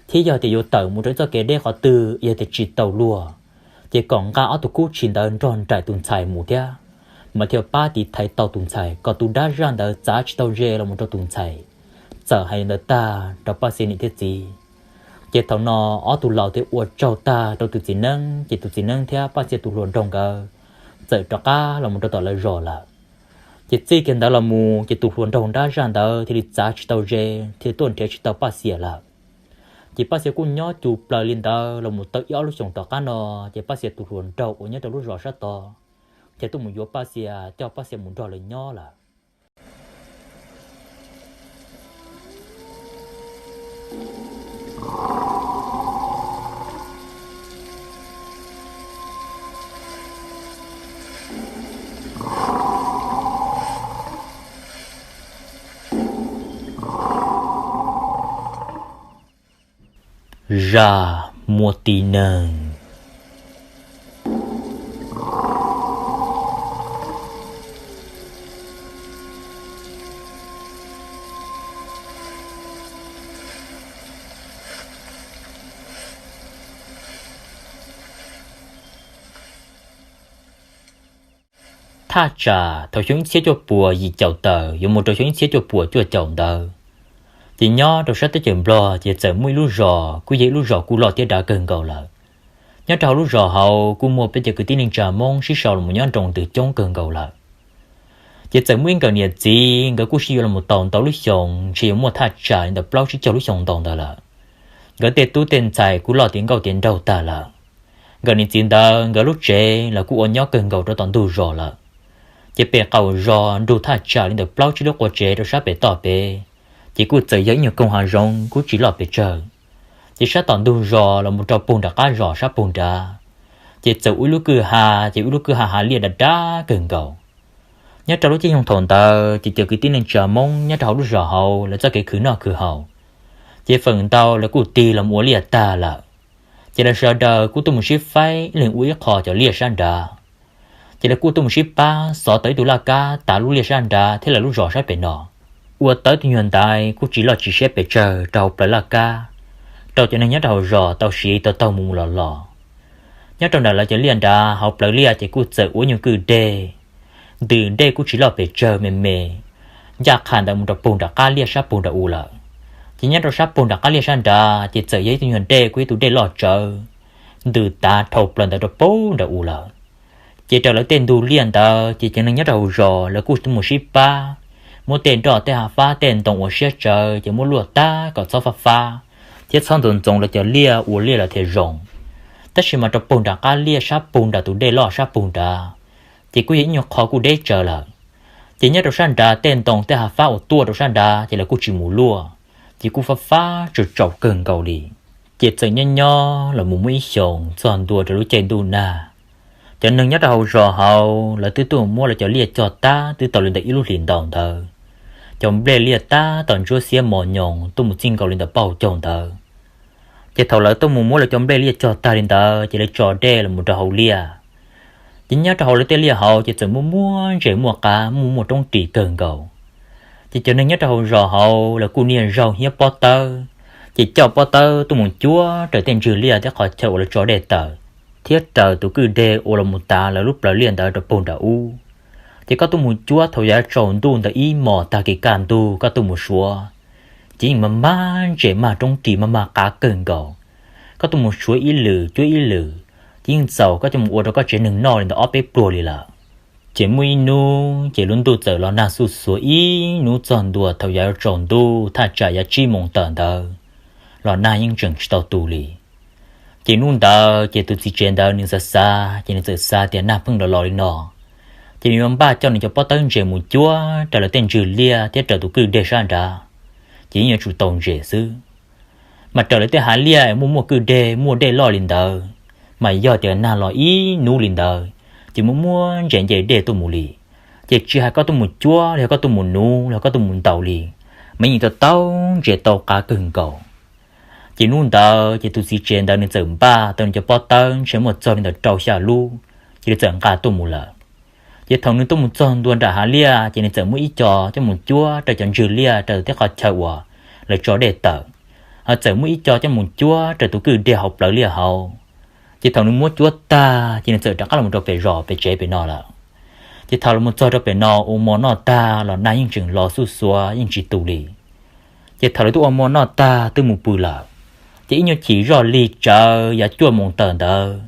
Thiab yog tias yuav tawm mus rau ib txoj kev deb qhov twg yog tias tsis tau luag, ces kom nqa ob tug kub tshis ntawd nrog nraim tus ntxhais mus thiab, mas thiaj pab tiv thaiv tau tus ntxhais kom tus dab zaj ntawd txav tsis tau ze los mus rau tus ntxhais. Txawm hais li ntawd tag rau Paj Xias niam thiab txiv, ces thaum no ob tug laus thiaj ua tsaug tag rau tus txiv neeb, ces tus txiv neeb thiab Paj Xias tus hluas nraug nkawd txawm rov qab los mus rau tom lawv zos lawm. Ces txij kiag ntawd los mus ces tus hluas nraug dab zaj ntawd thiaj li txav tsis tau ze thiaj tuaj nrhiav tsis tau Paj Xias lawm. Ces Paj Xias kuj nyob cuag plaws li ntawd los mus tau ib ob lub xyoos tom qab no, ces Paj Xias tus hluas nraug uas nyob rau lub zos sab tod thiaj tuaj mus yuav Paj Xias coj Paj Xias mus nrog lawv nyob lawm. Zaj muaj tib neeg. Thaj tsam thaum xyoo ib txhiab cuaj puas yim caum tawm yuav mus rau xyoo ib txhiab cuaj puas cuaj caum ntawd, ces nyob rau sab teb chaws Nplog ces txawm muaj ib lub zos kuj yog ib lub zos kuj loj thiab dav kawg nkaus lawm. Nyob rau hauv lub zos hauv kuj muaj peb cov kwv tij neej tsa Hmoob sib sau los nyob nroo ntws coob kawg nkaus lawm. Ces txawm muaj ib nkawm niam txiv nkawd kuj sib yuav los tau ntau lub xyoo, ntshe yuav muaj thaj tsam li ntawm plaub tsib caug lub xyoo ntau ntawd lawm. Nkawd tej tub tej ntxhais kuj loj tiav nkauj tiav nraug tag lawm. Nkawm niam txiv ntawd nkawd lub tsev los kuj ua nyob kawg nkaus rau tom ntug zos lawm. Ces pem qaum zos nrug thaj tsam li ntawm plaub tsib lub qua tsev rau sab pem toj pem, ces kuj txawm yog ib nyuag koog hav zoov kuj tsis loj pes tsawg. Ces sab tom ntug zos los mus rau puag nram qab zos sab puag nrad, ces txawm ua ib lub kwj ha, ces ua ib lub kwj ha hav liaj dav dav kawg nkaus. Nyob rau lub caij nyoog thaum ntawd ces cov kwv tij neej tsa Hmoob nyob rau hauv lub zos hauv lawv txoj kev khwv noj khwv haus, ces feem ntau lawv kuj tig los ua liaj tag lawm. Ces lawv sawv daws kuj tuaj mus sib faib ib leeg ua ib qho cov liaj sab nrad. Ces lawv kuj tuaj mus sib pab xov tau ib tug laj kab tav lub liaj sab nrad thiab lawv lub zos sab pem no, ua tau ib tug nyuag ntaiv kuj tsis loj tsis siab pes tsawg rau hauv plawv laj kab, rau cov neeg nyob rau hauv zos tau siv tau taug mus mus los los. Nyob rau nram lawv cov liaj nrad hauv plawv liaj ces kuj txawm ua nyuag kwj deg, ntws dej kuj tsis loj pes tsawg me me, ncaj qha ntawd mus rau puag nram qab liaj sab puag nram u lawm. Ces nyob rau sab puag nram qab liaj sab nrad ces txawm yog ib tug nyuag dej kuj ib tug dej loj tsawv, ntws tav dhau plaws ntawd rau puag nram u lawm. Ces raws lawv tej ntug liaj ntawd ces cov neeg nyob rau hauv zos lawv kuj mus sib pab, muab tej nroj tej hav fab tej ntoo uas siab tsawv ces muab luaj tag kom txhob fab fab, thiab txhob ntxoov ntxoov lawv cov liaj ua liaj lawm thiaj zoo. Tab sis mas rau puag nram qab liaj sab puag nram tus dej loj sab puag nrad, ces kuj yog ib nyuag qho kuj deb tsawv lawm. Ces nyob rau sab nrad tej ntoo tej hav fab uas tuaj rau sab nrad ces lawv kuj tsis mus luaj, ces kuj fab fab tsaus tsaus kawg nkaus li. Ces txawm nyob nyob los mus muaj ib xyoos txog ntua rau lub caij ntuj nag, cov neeg nyob rau hauv zos hauv lawv twb tuaj muab lawv cov liaj cog tag twb tau li ntawm ib lub hlis ntau ntawd, cov nplej liaj tab tom ntsuab xiab mos nyoos tuaj mus txij nkaus li ntawm paj hauv caug ntawd. Ces thaum lawv tuaj mus muab lawv cov nplej liaj cog tag li ntawd ces lawv tso dej los mus rau hauv liaj. Ces nyob rau hauv lawv tej liaj hauv ces txawm muaj muaj ntses muaj qab muaj muaj roob ris kawg nkaus. Ces cov neeg nyob rau hauv zos hauv lawv kuj niaj zaus hiab pob tawb, ces coj pob tawb tuaj mus cuab raws tej ntswg liaj thiab qhov chaw uas lawv tso dej tawm, thiab raws tus kwj deg uas los mus tav lawv lub plawv liaj ntawd rau puag nram ub. Ces koj tuaj mus cuab thaum yav tsaus ntuj ntawd ib hmos tag kis kaj ntug koj tuaj mus suav, ces yeej mag mag ntses mag roob ris mag mag qab kawg nkaus. Koj tuaj mus suav ib lwm cuab ib lwm, ces yeej txaus koj coj mus ua rau koj tsev neeg noj li ntawm ob peb pluag li lawm. Ces muaj ib hnub ces lub ntuj txawm los nag xuj xuav ib hnub txog ntua thaum yav tsaus ntuj thaj tsam yav tsib moos tawm ntawd, los nag yeej tseem tsis tau tu li. Ces hnub ntawd ces tus txiv tsev ntawd nws xav xav ces nws txawm xav tias nag pheej los los li no, ces nws yuav npaj coj nws cov pob tawb ntses mus cuab raws lawv tej ntswg liaj thiab raws tus kwj deg sab nrad, ces yeej yuav tsum tau ntses xwb. Mas raws lawv tej hav liaj muaj muaj kwj deg muaj dej loj li ntawd, mas yog tias nag los ib hnub li ntawd, ces muaj muaj ntses nce dej tuaj mus li. Ces tsis hais koj tuaj mus cuab los yog koj tuaj mus nuv los yog koj tuaj mus ntaus li, mas yeej tau tau ntses tau qab kawg nkaus. Ces hnub ntawd ces tus txiv tsev ntawd nws txawm npaj tau nws cov pob tawb ntshe muaj txog li ntawm rau xya lub, ces nws txawm nqa tuaj mus lawm. Ces thaum nws tuaj mus txog ntua nram hav liaj ces nws txawm muab ib co coj mus cuab raws cov ntswg liaj raws tej qhov chaw uas lawv tso dej tawm, ho txawm muab ib co coj mus cuab raws tus kwj deg hauv plawv liaj hauv. Ces thaum nws muab cuab tag ces nws txawm rov qab los rau pem zos pem tsev pem no lawm. Ces thaum los txog rau pem no ua mov noj tag los nag yeej tseem los xuj xuav yeej tsis tu li. Ces thaum lawv twb ua mov noj tag twb mus pw lawm, ces ib nyuag chim zoj lig tsawv yav cuaj moos tawm ntawd,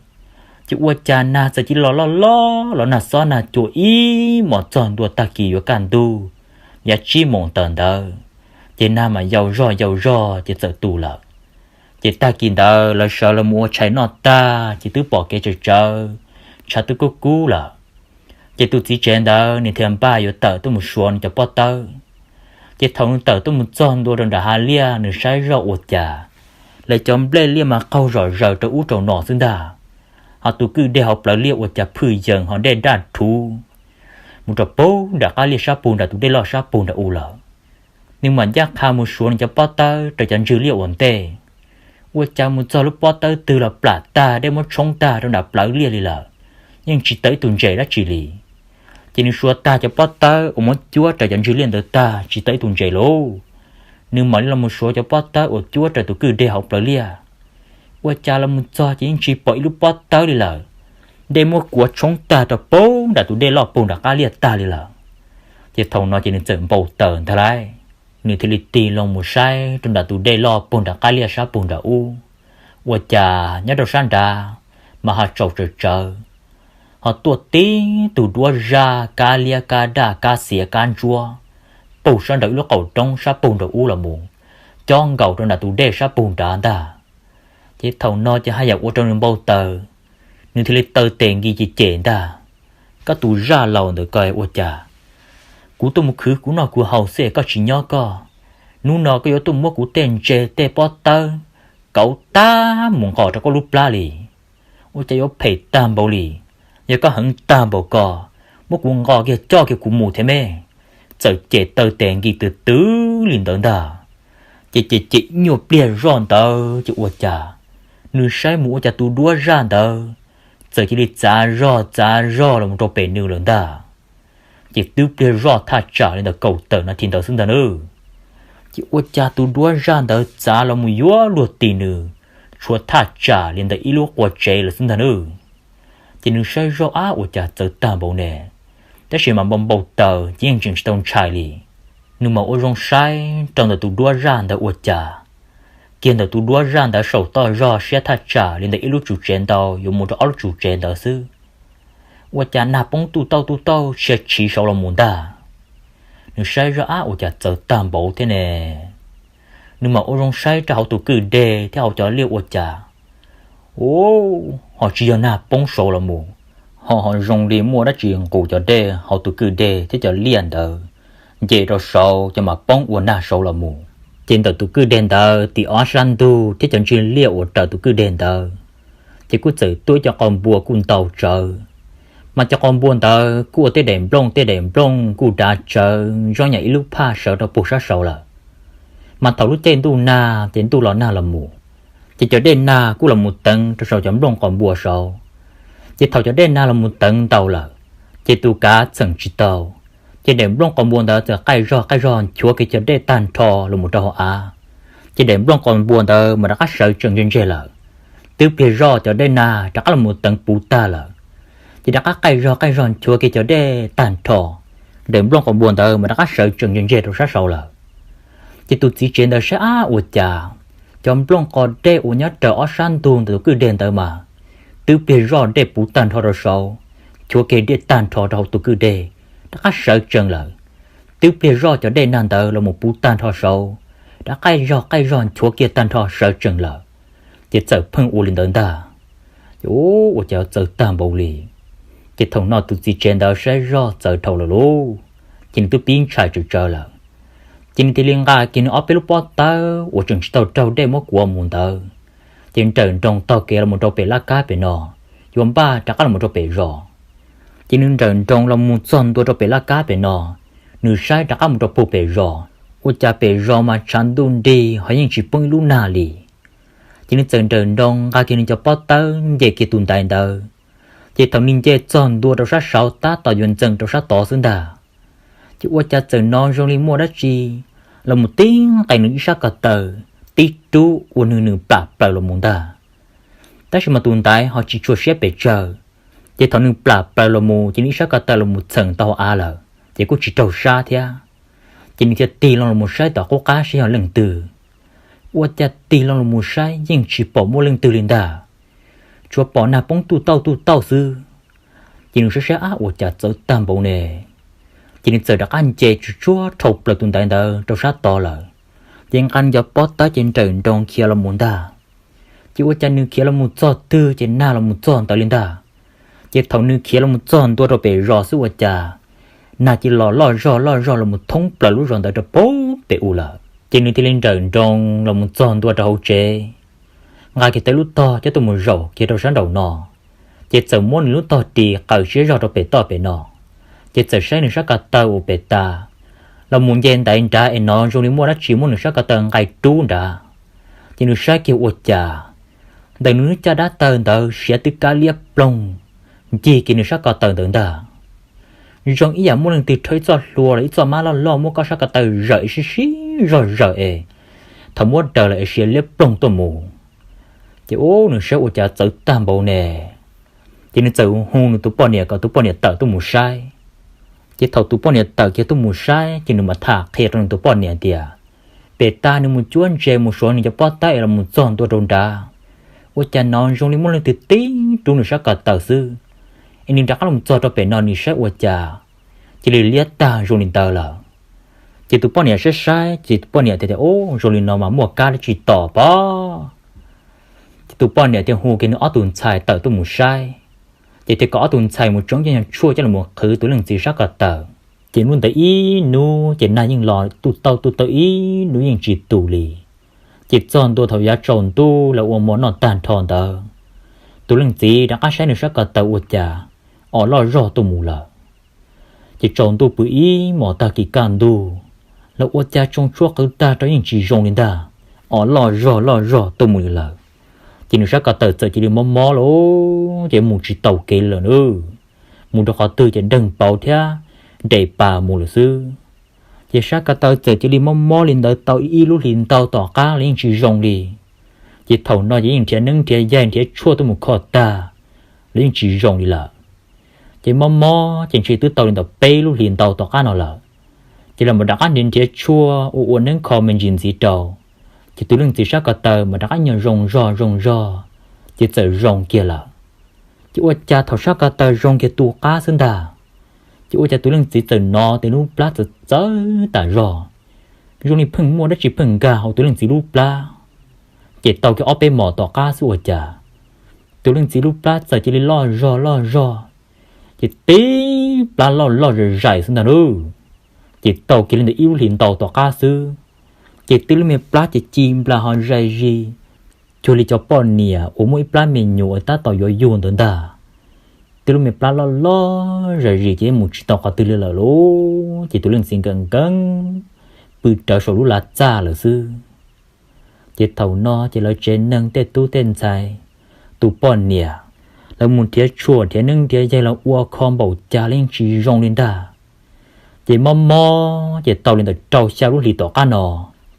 ces ua cas nag txawm cia li los loj loj los nag xob nag cua ib hmos txog ntua tag kis yuav kaj ntug, yav tsib moos tawm ntawd, ces nag mas yau zog yau zog ces txawm tu lawm. Ces tag kis ntawd lawv sawv los mus ua tshais noj tag ces twb pom kev tsawv tsawv, tshav twb kub kub lawm. Ces tus txiv tsev ntawd nws thiaj npaj yuav tawm tuaj mus suav nws cov pob tawb. Ces thaum nws tawm tuaj mus txog ntua rau nram hav liaj nws saib zoj ua cas, lawv cov nplej liaj mas qaug zom zaws rau ub rau no xwb ntag, ho tus kwj deg hauv plawv liaj ua cas phwj yees ho dej daj rhuv mus rau puag nram qab liaj sab puag nram tus dej loj sab puag nram u lawm. Nws mam ncaj qha mus suav nws cov pob tawb raws cov ntswg liaj ua ntej, Ua cas mus txog lub pob tawb twg los plam tag, dej muab tshoob tag rau nram plawv liaj li lawm, yeej tsis tawm ib tug ntses dab tsi li. Ces nws suav tag cov pob tawb uas muab cuab raws cov ntsis liaj ntawd tag tsis tawm ib tug ntses lauj, nws mam li los mus suav cov pob tawb uas cuab raws tus kwj deg hauv plawv liaj. Ua cas los mus txog ces yeej tsis pom ib lub pob tawb li lawm, dej muab kuav tshoob tag rau puag nram tus dej loj puag nram qab liaj tag li lawm. Ces thaum no ces nws txawm npau taws ntag lauj, nws thiaj li tig loo mus saib rau nram tus dej loj puag nram qab liaj sab puag nram ub. Ua cas nyob rau sab nrad mas ho tsaus tsawv tsawv, ho tuaj tib tug duab zaj kab liab kab daj kab xiav kab ntsuab puag sab nraud ib lub qaum roob sab puag nraud ub los mus, cob nkaus rau nram tus dej sab puag nrad ntag. Ces thaum no ces haj yam ua rau nws npau taws, nws thiaj li taw tes nkis ces cem ntag, koj tus zaj laus ntawm ko ua cas kuv tuaj mus khwv kuv noj kuv haus xwb koj tsis nyob koj, hnub no koj yuav tuaj muab kuv tej ntses tej pob tawb kauv tag mus nqos rau koj lub plab li. Ua cas yuav phem tag npaum li, yog koj heev tag npaum ko, muab kuv nqos kiag coj kiag kuv mus thiab me. Txawm cem taw tes nkis twb twb li ntawd ntag. Ces ces cem nyuaj pliag zoj ntawd ces ua cas nws saib mus ua cas tus duab zaj ntawd txawm cia li txav zog txav zog los rau pem nws lawm ntag. Ces twb pliag zoj thaj tsam li ntawm kaum tawm nas this ntawd xwb ntag nawb. Ces ua cas tus duab zaj ntawd txav los mus yuav luag tim nws, tshuav thaj tsam li ntawm ib lub qua tsev lawm xwb ntag nawb. Ces nws saib zoj ab ua cas txawv tag npaum ne, tab sis mas npau npau taws ces yeej tseem tsis tau ntshai li. Nws mam ua zoo saib rau ntawm tus duab zaj ntawd ua cas, kiag ntawm tus duab zaj ntawd saum toj zog siab thaj tsam li ntawm ib lub tsum tsev ntau yuav mus rau ob lub tsum tsev ntawd xwb. Ua cas nag poob tuj tauj tuj tauj tshia tshiv saud los mus ntag. Nws saib zoj ab ua cas txawv tag npaum thiab ne. Nws mam ua zoo saib rau hauv tus kwj deg thiab hauv cov liaj ua cas, u, ho tsis yog nag poob saud los mus, ho ho zoo li muaj dab tsi nqus cov dej hauv tus kwj deg thiab cov liaj ntawd nce rau saud ces mam poob ua nag saud los mus. Ces ntawm tus kwj deg ntawd tim ob sab ntug thiab cov ntsis liaj uas raws tus kwj deg ntawd, ces kuj txawm tuaj ib co qos npua kuj ntau tsawv. Mas cov qos npua ntawd kuj ua tej daim nplooj tej daim nplooj kuj dav tsawv zoo yam ib lub phaj sawv rau puag sab saud lawm. Mas thaum lub caij ntuj nag ces ntuj los nag los mus, ces cov dej nag kuj los mus teev rau saum cov nplooj qos npua saud. Ces thaum cov dej nag los mus teev ntau lawm, ces tus kav txheem tsis tau, ces daim nplooj qos npua ntawd txawm qaij zog qaij zog nchuav kiag cov dej tag nrho los mus rau hauv av. Ces daim nplooj qos npua ntawd mas rov qab sawv tsees ntseg ntseg lawm. Twb pliag zoj cov dej nag rov qab los mus teev puv tag lawm, ces rov qab qaij zog qaij zog nchuav kiag cov dej tag nrho, daim nplooj qos npua ntawd mas rov qab sawv tsees ntseg ntseg rau sab saud lawm. Ces tus txiv tsev ntawd saib ab ua cas cov nplooj qos dej uas nyob raws ob sab ntug ntawm tus kwj deg ntawd mas twb pliag zoj dej puv tag nrho rau saud, nchuav kiag dej tag nrho rau hauv tus kwj deg, rov qab sawv tsees lawm. Twb pliag zoj cov dej nag ntawd los mus puv tag nrho saud, rov qaij zog qaij zog nchuav kiag tag nrho sawv tsees lawm. Ces txawm pheej ua li ntawd ntag. Ces ua cas txawv tag npaum li. Ces thaum no tus txiv tsev ntawd saib zoj txawv dhau lawm lauj, ces nws twb pib ntshai tsawv tsawv lawm. Ces nws thiaj li nqa kiag nws ob peb lub pob tawb uas tseem tsis tau raug dej muab kuav mus ntawd, ces nrawm nroos taug kev los mus rau pem laj kab pem no, yuav npaj rov qab los mus rau pem zos. Ces nws nrawm nroos los mus txog ntua rau pem laj kab pem no, nws saib rov qab mus rau puag pem zos, ua cas pem zos mas tshav ntuj nrig ho yeej tsis poob ib lub nag li. Ces nws txawm nrawm nroos nqa kiag nws cov pob tawb nce kiag tus ntaiv ntawd. Ces thaum nws nce txog ntua rau sab saud tab tom yuav ntxees rau sab tod xwb ntag, ces ua cas txawm hnov zoo li muaj dab tsi los mus tib nqes nws ib sab ko taw, tib rub ua nws nws plam plaws los mus ntag. Tab sis mas tus ntaiv ho tsis tshua siab pes tsawg, ces thaum nws plam plaws los mus ces nws ib sab ko taw los mus txheem tau hauv av lawm ces kuj tsis raug sab thiab. Ces nws thiaj tig loo los mus saib tom qub qab saib yog leej twg. Ua cas tig loo los mus saib yeej tsis pom muaj leej twg li ntag, tsuas pom nag poob tuj tauj tuj tauj xwb. Ces nws saib saib ab ua cas txawv tag npaum ne, ces nws txawm rov qab nce tsuj tsuag dhau plaws tus ntaiv ntawd rau sab tod lawm. Ces nqa nws cov pob tawb ces nrawm nroos khiav los mus ntag. Ces ua cas nws khiav los mus txog twg ces nag los mus txog ntawd li ntag. Ces thaum nws khiav los mus txog ntua rau pem zos xwb ua cas nag cia li los loj zog loj zog los mus thoob plaws lub zos ntawd rau puag pem u lawm. Ces nws thiaj li nrawm nroos los mus txog ntua rau hauv tsev, nqa kiag tau lub tog coj tuaj mus zaum kiag rau sab nraum no, ces txawm muab nws lub tog ris qaws siab zog rau pem toj pem no, ces txawm saib nws sab ko taw uas pem tas los mus nce ntaiv nrad es hnov zoo li muaj dab tsi muab nws sab ko taw nqaij rub nrad. Ces nws saib kiag ua cas ntawm nws lub caj dab taw ntawd siav twb kab liab ploog ncig kiag nws sab ko taw ntawd ntag. Zoo ib yam muaj leej twg rho ib txoj hlua los ib txoj mab loj loj muab kob sab ko taw zawm es sib sib zog zawm es thaum muab daws lawm es siav liab ploog tuaj mus. Ces ub, nws saib ua cas txawv tag npaum ne. Ces nws txawm hu nws tus poj niam kom tus poj niam tawm tuaj mus saib. Ces thaum tus poj niam tawm kiag tuaj mus saib ces nws mam tham qhia rau nws tus poj niam tias, pem tas nws mus cuab ntses mus suav nws cov pob tawb es los mus txog ntua rau nrad, ua cas hnov zoo li muaj leej twg tib rub nws sab ko taw xwb. Es nws rov qab los txog rau pem no nws saib ua cas cia li liab tag zoo li ntawd lawm. Ces tus poj niam saib saib ces tus poj niam tias, ub, zoo li no mas muaj kab dab tsi tom pob. Ces tus poj niam thiaj hu kiag nws ob tug ntxhais tawm tuaj mus saib. Ces thiaj kom ob tug ntxhais mus tsom cov nyuag tshuaj coj los qhwv tus leej txiv sab ko taw. Ces hnub ntawd ib hnub ces nag yeej los tuj tauj tuj tauj ib hnub yeej tsis tus li. Ces txog ntua thaum yav tsaus ntuj lawv ua mov noj tag nrho ntawd, tus leej txiv rov qab saib nws sab ko taw ua cas os loj zog tuaj mus lawm. Ces tsaus ntuj pw ib hmos tag kis kaj ntug, lawv ua cas tsoo tshuaj qhwv tag rau yeej tsis zoo li ntag, os loj zog loj zog tuaj mus li lawm. Ces nws sab ko taw txawm cia li mob mob lawm, ces mus tsis taus kev li lawm na. Mus rau qhov twg ces deeg pauv thiab nres pas mus lawm xwb. Ces sab ko taw txawm cia li mob mob li ntawd tau ib lub hlis ntau tom qab los yeej tsis zoo li. Ces thaum no ces yeej nrhiav neeb nrhiav yaig nrhiav tshuaj tuaj mus kho tag los yeej tsis zoo li lawm. Ces mob mob ces ntshe twb tau li ntawm peb lub hlis ntau tom qab no lawm. Ces lawv mam rov qab nrhiav nrhiav tshuaj ua ua neeb kho me ntsis ntxiv rau, ces tus leej txiv sab ko taw mas rov qab nyuag zoo zog zoo zog, ces txawm zoo kiag lawm. Ces ua cas thaum sab ko taw zoo kiag tu qab xwb ntag, ces ua cas tus leej txiv txawm hnov tias lub plab txawv txawv tas zog, zoo li pheej muaj dab tsi pheej nkag hauv tus leej txiv lub plab. Ces tau kiag ob peb hmos tom qab xwb ua cas tus leej txiv lub plab txawm cia li loj zog loj zog, ces tib plab loj loj zais zais xwb ntag lauj. Ces tau kiag li ntawm ib lub hlis ntau tom qab xwb, ces tib lub me plab ces ci nplas ho zais zis, cuag li cov poj niam uas muaj ib plab me nyuam uas tab tom yuav yug ntawd ntag. Tib lub me plab loj loj zais zis ces yeej mus tsis tau qhov twg li lawm lauj. Ces tus leej txiv nkees nkees pw rawv saum lub lav txaj lawm xwb. Ces thaum no ces lawv tsev neeg tej tub tej ntxhais, tus poj niam, lawv mus nrhiav tshuaj nrhiav neeb nrhiav yaig los ua kho npaum cas los yeej tsis zoo li ntag. Ces mob mob ces tau li ntawm rau xya lub hlis tom qab no,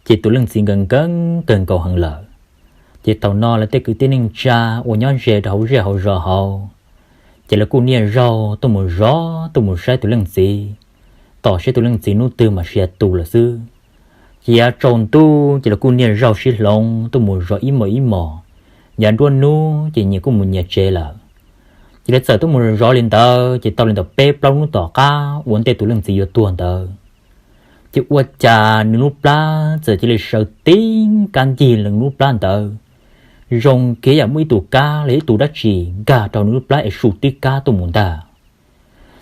ces tus leej txiv nkees nkees kawg nkaus heev lawm. Ces thaum no lawv tej kwv tij neej tsa uas nyob ze rau hauv zej hauv zos hauv, ces lawv kuj niaj zaus tuaj mus zov tuaj mus saib tus leej txiv, tos seb tus leej txiv hnub twg mam siav tu lawm xwb. Ces yav tsaus ntuj ces lawv kuj niaj zaus sib hloov tuaj mus zov ib hmos ib hmos, yav nruab hnub ces nyias kuj mus nyias tsev lawm. Ces lawv txawm tuaj mus zov li ntawd ces tau li ntawm peb plaub hnub tom qab ua ntej tus leej txiv yuav tuag ntawd, ces ua cas nws lub plab txawm cia li sawv tib kab ncig lees lub plab ntawd, zoo kiag yam muaj ib tug kab los ib tug dab tsi nkag rau nws lub plab es su tib kab tuaj mus ntag.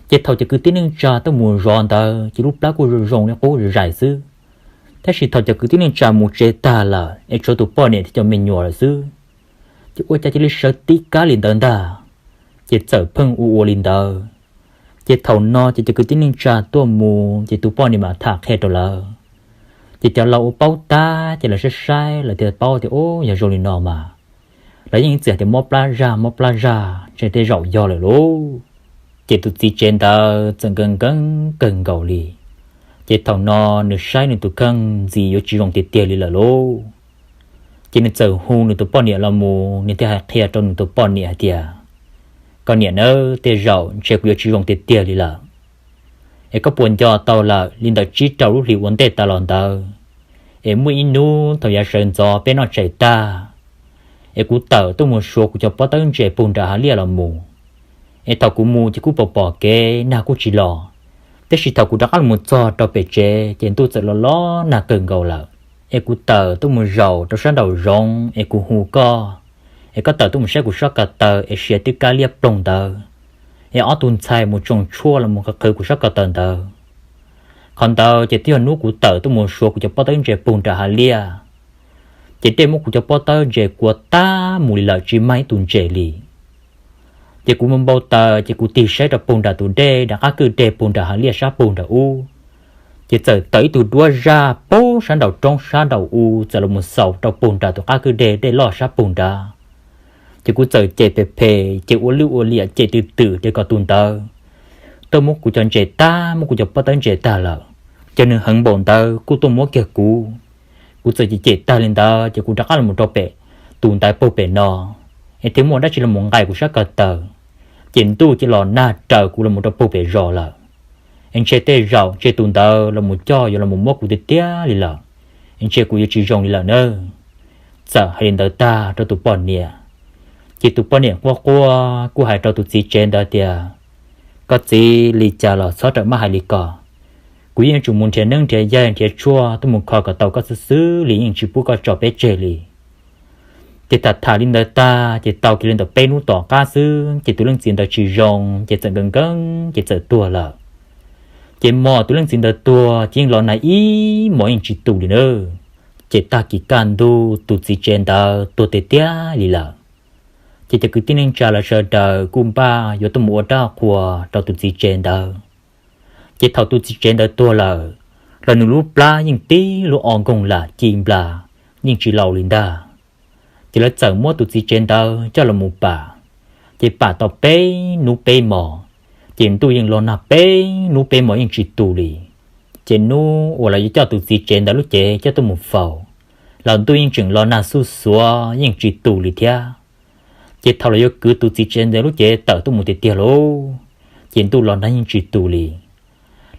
Ces thaum cov kwv tij neej tsa tuaj mus zov ntawd ces lub plab kuj zoo zoo li qub zais xwb, tab sis thaum cov kwv tij neej tsa mus tsev tag lawm es tshuav tus poj niam thiab cov me nyuam lawm xwb, ces ua cas cia li sawv tib kab li ntawd ntag. Ces txawm pheej ua ua li ntawd. Ces thaum no ces cov kwv tij neej tsa tuaj mus ces tus poj niam mam tham qhia rau lawv. Ces cov laus ua paub tab ces lawv saib saib lawv thiaj paub tias, ub, yog zoo li no mas lawv yeej ib txwm tias mob plab zaj mob plab zaj, ntshe tej zaum yog lawm lauj. Ces tus txiv tsev ntawd txawm nkees nkees kawg nkaus li. Ces thaum no nws saib nws tus kheej ntxim yuav tsis zoo tiag tiag li lawm lauj. Ces nws txawm hu nws tus poj niam los mus, nws thiaj hais qhia rau nws tus poj niam hais tias, koj niam nawb, tej zaum ntshe kuv yuav tsis zoo tiag tiag li lawm. Es koj puas nco tau lawm li ntawm tsib rau lub hlis ua ntej tas los ntawd, es muaj ib hnub thaum yav sawv ntxov peb noj tshais tag, es kuv tawm tuaj mus suav kuv cov pob tawb ntses puag nram hav liaj los mus, es thaum kuv mus ces kuj pom pom kev nag kuj tsis los, tab sis thaum kuv rov qab los mus txog rau pem tsev ces ntuj txawm los los nag kawg nkaus lawm. Es kuv tawm tuaj mus zaum rau sab nraum zoov es kuv hu koj, es koj tawm tuaj mus saib kuv sab ko taw es siav twb kab liab ploog ntawd, es ob tug ntxhais mus tsoo tshuaj los mus qhwv kuv sab ko taw ntawd. Qhov ntawd ces twb yog hnub kuv tawm tuaj mus suav kuv cov pob tawb ntses puag nram hav liaj, ces dej muab kuv cov pob tawb ntses kuav tag mus li lawm tsis mag ib tug ntses li. Ces kuv mus npau taws ces kuv tig saib rau puag nram tus dej nram qab kwj deg puag nram hav liaj sab puag nram ub, Ces txawm tawm ib tug duab zaj pag sab nraum roob sab nraum u txawm los mus xaus rau pag nrad tus qab kwj deg dej loj sab pag nrad. Ces kuv txawm cem phem phem, cem ua lwj ua liam, cem twm twm tias kom tus ntawd tuaj muab kuv cov ntses tag, muab kuv cov pob tawb ntses tag lawm, ces nws heev npaum ntawd kuj tuaj muab kiag kuv. Kuv txawm cem cem tag li ntawd ces kuv rov qab los rau pem tus ntawd pag pem no, es thiaj muaj dab tsi los mus nqaim kuv sab ko taw. Ces ntuj cia los nag raws kuv los rau pag pem zos lawm. Es ntshe tej zaum ntshe tus ntawd los mus coj yuav los muab kuv tiag tiag li lawm, es ntshe kuv yuav tsis zoo li lawm nawb. Txawm hais li ntawd tag rau tus poj niam, ces tus poj niam quaj quaj kuj hais rau tus txiv tsev ntawd tias, koj txiv, li cas los txhob rawm maj hais li ko. Kuv yeej yuav tsum mus nrhiav neeb nrhiav yaig nrhiav tshuaj tuaj mus kho kom tau koj xwb xwb li, yeej tsis pub koj tso peb tseg li. Ces tham tham li ntawd tag ces tau kiag li ntawm peb hnub tom qab xwb ces tus leej txiv ntawd tsis zoo ces txawm nkees nkees ces txawm tuag lawm. Ces hmo tus leej txiv ntawd tuag ces yeej los nag ib hmos yeej tsis tus li nawb. Ces tag kis kaj ntug tus txiv tsev ntawd tuag tiag tiag li lawm. Ces cov kwv tij neej tsa lawv sawv daws kuj npaj yuav tuaj mus ua rab qhua rau tus txiv tsev ntawd. Ces thaum tus txiv tsev ntawd tuag lawm, los nws lub plab yeej tib lub o nkoog lam ci nplas, yeej tsis laus li ntag. Ces lawv txawm muab tus txiv tsev ntawd coj los mus pam. Ces pam tau peb hnub peb hmos, ces ntuj yeej los nag peb hnub peb hmos yeej tsis tus li. Ces hnub uas lawv yuav coj tus txiv tsev ntawd lub cev coj tuaj mus faus, los ntuj yeej tseem los nag xuj xuav yeej tsis tus li thiab. Ces thaum lawv yuav kwv tus txiv tsev ntawd lub cev tawm tuaj mus tiag tiag lauj, ces ntuj los nag yeej tsis tus li.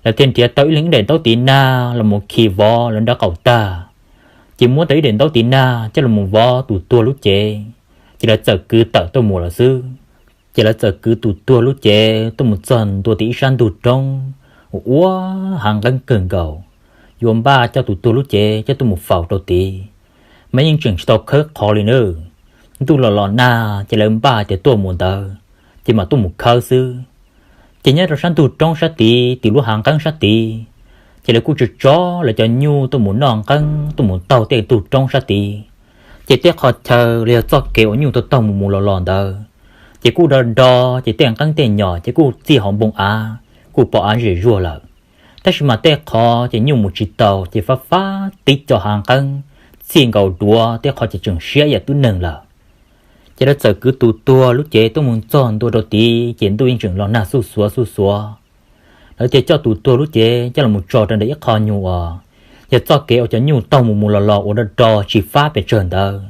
Lawv thiaj nrhiav tau ib leeg ib daim ntaub tiv nag los mus khi vov lawv nraub qaum tag, ces muab tau ib daim ntaub tiv nag coj los mus vov tus tuag lub cev, ces lawv txawm kwv tawm tuaj mus lawm xwb. Ces lawv txawm kwv tus tuag lub cev tuaj mus txog ntua tim ib sab ntug roob uas ua hav nqeeb kawg nkaus, yuav npaj coj tus tuag lub cev coj tuaj mus faus rau tid, mas yeej tseem tsis tau khawb qhov li nawb. Ntuj los los nag ces lawv npaj tias tuaj mus ntawd, ces mam tuaj mus khawb xwb. Ces nyob rau sab ntug roob sab tid, tim lub hav nqeeb sab tid, ces lawv kuj tso tso lawv cov nyuj tuaj mus noj nqeeb tuaj mus taug tej ntug roob sab tid. Ces tej qhov chaw los yog txoj kev uas nyuj taug taug mus mus los los ntawd, ces kuj do do, ces tej nqeeb tej nyom ces kuj txij hauv npoo av, kuj pom av zem zuag lawm. Tab sis mas tej qhov ces nyuj mus tsis taus, ces fab fab tib co hav nqeeb, txij nkaus duav tej qhov ces tseem siab ib yam tib neeg lawm. Ces lawv txawm kwv tus tuag lub cev tuaj mus txog ntua rau tid, ces ntuj yeej tseem los nag xuj xuav xuj xuav. Lawv thiaj coj tus tuag lub cev coj los mus tso rau ntawm ib qho nyuag uas yog txoj kev uas cov nyuj taug mus mus los los ua do do tsis fab pes tsawg ntawd.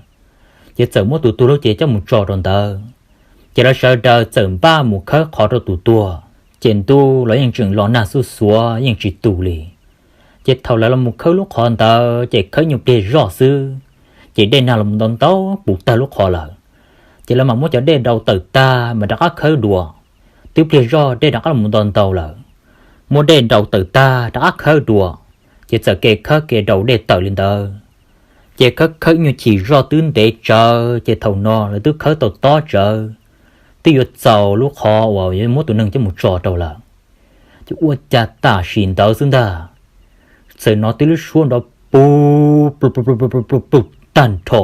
Ces txawm muab tus tuag lub cev coj mus tso rau ntawd. Ces lawv sawv daws txawm npaj mus khawb qhov rau tus tuag, ces ntuj los yeej tseem los nag xuj xuav yeej tsis tus li. Ces thaum lawv los mus khawb lub qhov ntawd ces khawb nyuag pliag zoj xwb, ces dej nag los mus ntau ntau puv tag lub qhov lawm. Ces lawv mam muab cov dej daus tawm tag mas rov qab khawb dua. Twb pliag zoj dej rov qab los mus ntau ntau lawm, muab dej daus tawm tag rov qab khawb dua. Ces txawm kev khawb kev daus dej tawm li ntawd. Ces khawb khawb ib nyuag chim zoj twb ntev tsawv, ces thaum no lawv twb khawb tau tob tsawv, twb yuav txaus lub qhov uas yuav muab tus neeg coj mus tso rau lawm. Ces ua cas tam sim ntawd xwb ntag, txawm hnov tib lub suab nrov pug pug pug pug tag nrho.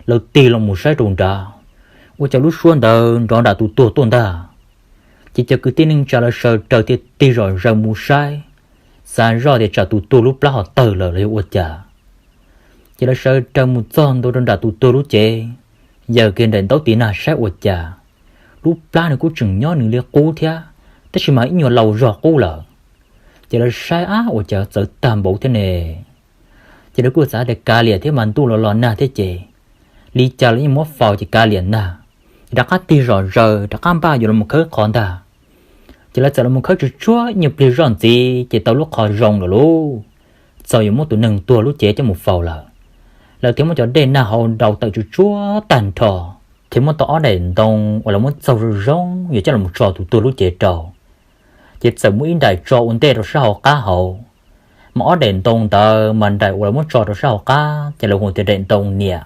Lawv tig los mus saib rau nrad, ua cas lub suab ntawd nrov nram tus tuag tuaj ntag. Ces cov kwv tij neej tsa lawv sawv daws thiaj tig zom zaws mus saib, xav zoj tias tsam tus tuag lub plab ho tawg lawm los yog ua cas. Ces lawv sawv daws mus txog ntua rau nram tus tuag lub cev, yaws kiag daim ntaub tiv nag saib ua cas, lub plab nws kuj tseem nyob nws li qub thiab, tab sis mas ib nyuag laus zog qub lawm. Ces lawv saib ab ua cas txawv tag npaum thiab ne. Ces lawv kuj xav tias kav liam thiab mas ntuj los los nag thiab ces li cas los yeej muab faus ces kav liam nag. Rov qab tig zom zaws rov qab npaj yuav los mus khawb qhov ntag. Ces lawv txawm los mus khawb tsuag tsuag ib nyuag pliag zoj ntxiv ces tau lub qhov zoo lawm lauj, txaus yuav muab tus neeg tuag lub cev coj mus faus lawm. Lawv thiaj muab cov dej nag hauv daus tawm tsuag tsuag tag nrho, thiaj muab tau ob daim ntoo uas lawv muab txaug zoo zoo yuav coj los tso tus tuag lub cev rau. Ces txawm muab ib daim tso ua ntej rau sab hauv qab hauv, mas ob daim ntoo ntawd mas daim uas lawv muab tso rau sab hauv qab ces lawv hu tias daim ntoo niam.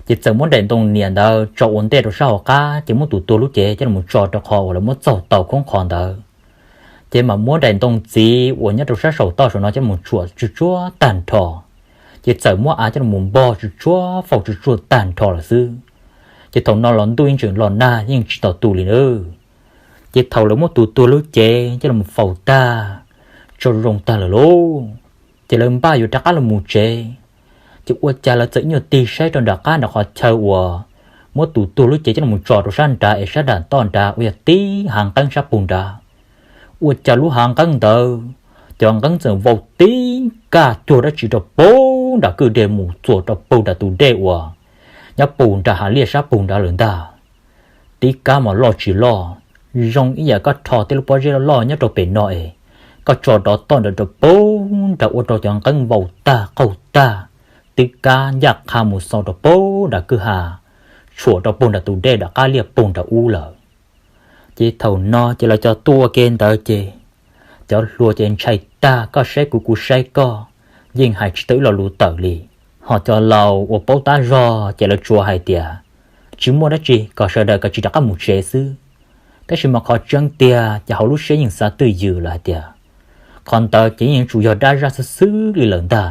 Ces txawm muab daim ntoo niam ntawd tso ua ntej rau sab hauv qab ces muab tus tuag lub cev coj los tso rau qhov uas lawv muab txaug tau khoob qhov ntawd. Ces mam muab daim ntoo txiv uas nyob rau sab saum toj saum no coj mus tsuam tsuag tsuag tag nrho. Ces txawm muab av coj los npog tsuag tsuag faus tsuag tsuag tag nrho lawm xwb. Ces thaum no los ntuj yeej tseem los nag yeej tsis tau tu li nawb. Ces thaum lawv muab tus tuag lub cev coj los faus tag, tsaug zoo tag lawm lauj. Ces lawv npaj yuav rov qab los mus tsev, ces ua cas lawv txawm ib nyuag tig saib rau nram qab nram qhov chaw uas muab tus tuag lub cev coj los tso rau sab nrad es sab nram toj nrad uas yog tib hav nqeeb sab pug nrad. Ua cas lub hav nqeeb ntawd cov nqeeb txawm vau tib kaj cuag dab tsi rau pug nram kwj deg mus txuas rau pug nram tus dej uas nyob pug nram hav liaj sab pug nrad lawm ntag. Tib kab mas loj tsis loj, zoo ib yam koj rho tej lub pob zeb loj loj nyob rau pem no es koj tso rov toj nrad rau pug nrad ua rau cov nqeeb vau tag qaug tag, tib kab ncaj qha mus xau rau pug nram kwj ha, tshuam rau pug nram tus dej nram qab liaj pug nram ub lawm. Ces thaum no ces lawv cov tuaj ua ke ntawd ces cov hluas ces ntshai tag, koj saib kuv kuv saib koj, yeej hais tsis tau ib lo lus tawm li. Ho cov laus uas paub tab zog ces lawv tsuas hais tias tsis muaj dab tsi, kom sawv daws kom tsis rov qab mus tsev xwb. Tab sis mas qhov tseeb tiag ces hauv lub siab yeej xav twj ywm lawm hais tias qhov ntawd ces yeej yuav tsum yog dab zaj xwb xwb li lawm ntag.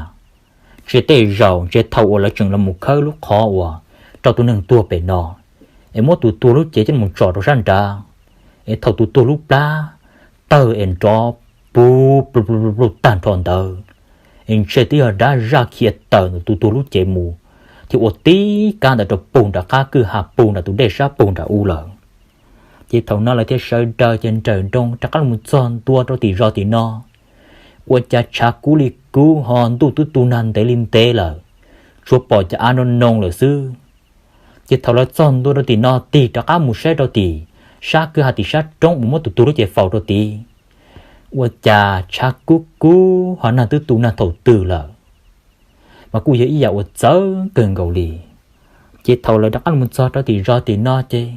Ntshe tej zaum ntshe thaum uas lawv tseem los mus khawb lub qhov uas rau tus neeg tuag pem no es muab tus tuag lub cev coj los tso rau sab nrad, es thaum tus tuag lub plab tawg es nrov pug plug plug plug plug tag nrho ntawd, es ntshe twb yog dab zaj khiav tawm ntawm tus tuag lub cev mus thiab ua tib kab ntawd rau pug nram qab kwj ha pug nram tus dej sab pug nram ub lawm. Ces thaum no lawv thiaj sawv daws ces nrawm nroos rov qab los txog ntua rau tim zos tim no. Ua cas tshav kub li kub ho ntuj twb tu nag ntev li ntev lawm, tsuas pom cov av nroo noo lawm xwb. Ces thaum lawv txog ntua rau tim no tig rov qab mus saib rau tim sab kwj ha tim sab roob uas muab tus tuag lub cev faus rau tid, ua cas tshav kub kub ho nag twb tu nag thaum twg lawm, mas kuj yog ib yam uas txawv kawg nkaus li. Ces thaum lawv rov qab los txog rau tim zos tim no ces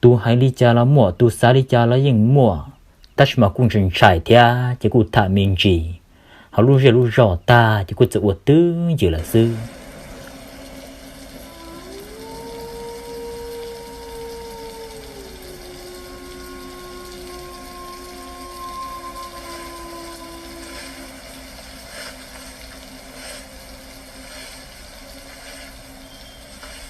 tus hais li cas los muaj, tus xav li cas los yeej muaj, tab sis mas kuj ntshai ntshai thiab ces kuj tham me ntsis hauv lub zej lub zog tag ces kuj txawm ua twj ywm lawm xwb.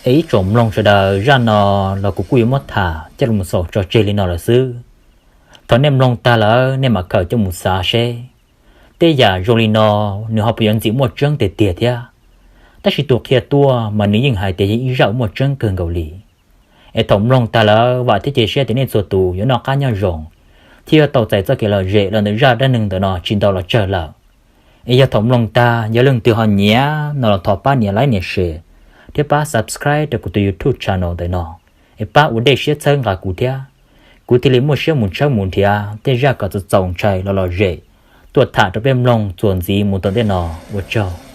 Es ib tsoom mloog sawv daws, zaj no los kuv kuj yuav muab tham coj los xaus tso tseg li no lawm xwb. Thaum nej mloog tag lawm nej mam khaws coj mus xav seb tej yam zoo li no nws ho puas yuav ntxim muaj tseeb tiag tiag thiab. Tab sis tus qhia tuaj mas nws yeej hais tias yog ib zaj uas muaj tseeb kawg nkaus li. Es thaum mloog tag lawm vam thiab cia siab tias nej txhua tus yuav noj qab nyob zoo thiab yuav tau txais txoj kev lom zem los ntawm zaj dab neeg ntawm no tsis ntau los tsawg lawm. Es yog thaum mloog tag yog leej twg ho nyiam no los thov pab nias like nias share thiab pab subscribe rau kuv tus YouTube channel ntawm no, es pab ua dej siab txhawb nqa kuv thiab, kuv thiaj li muaj siab mus tshawb mus nrhiav tej zaj kom txaus txaus ntshai los lom zem tuaj tham rau peb mloog txuas ntxiv mus tau ntej no. Ua tsaug.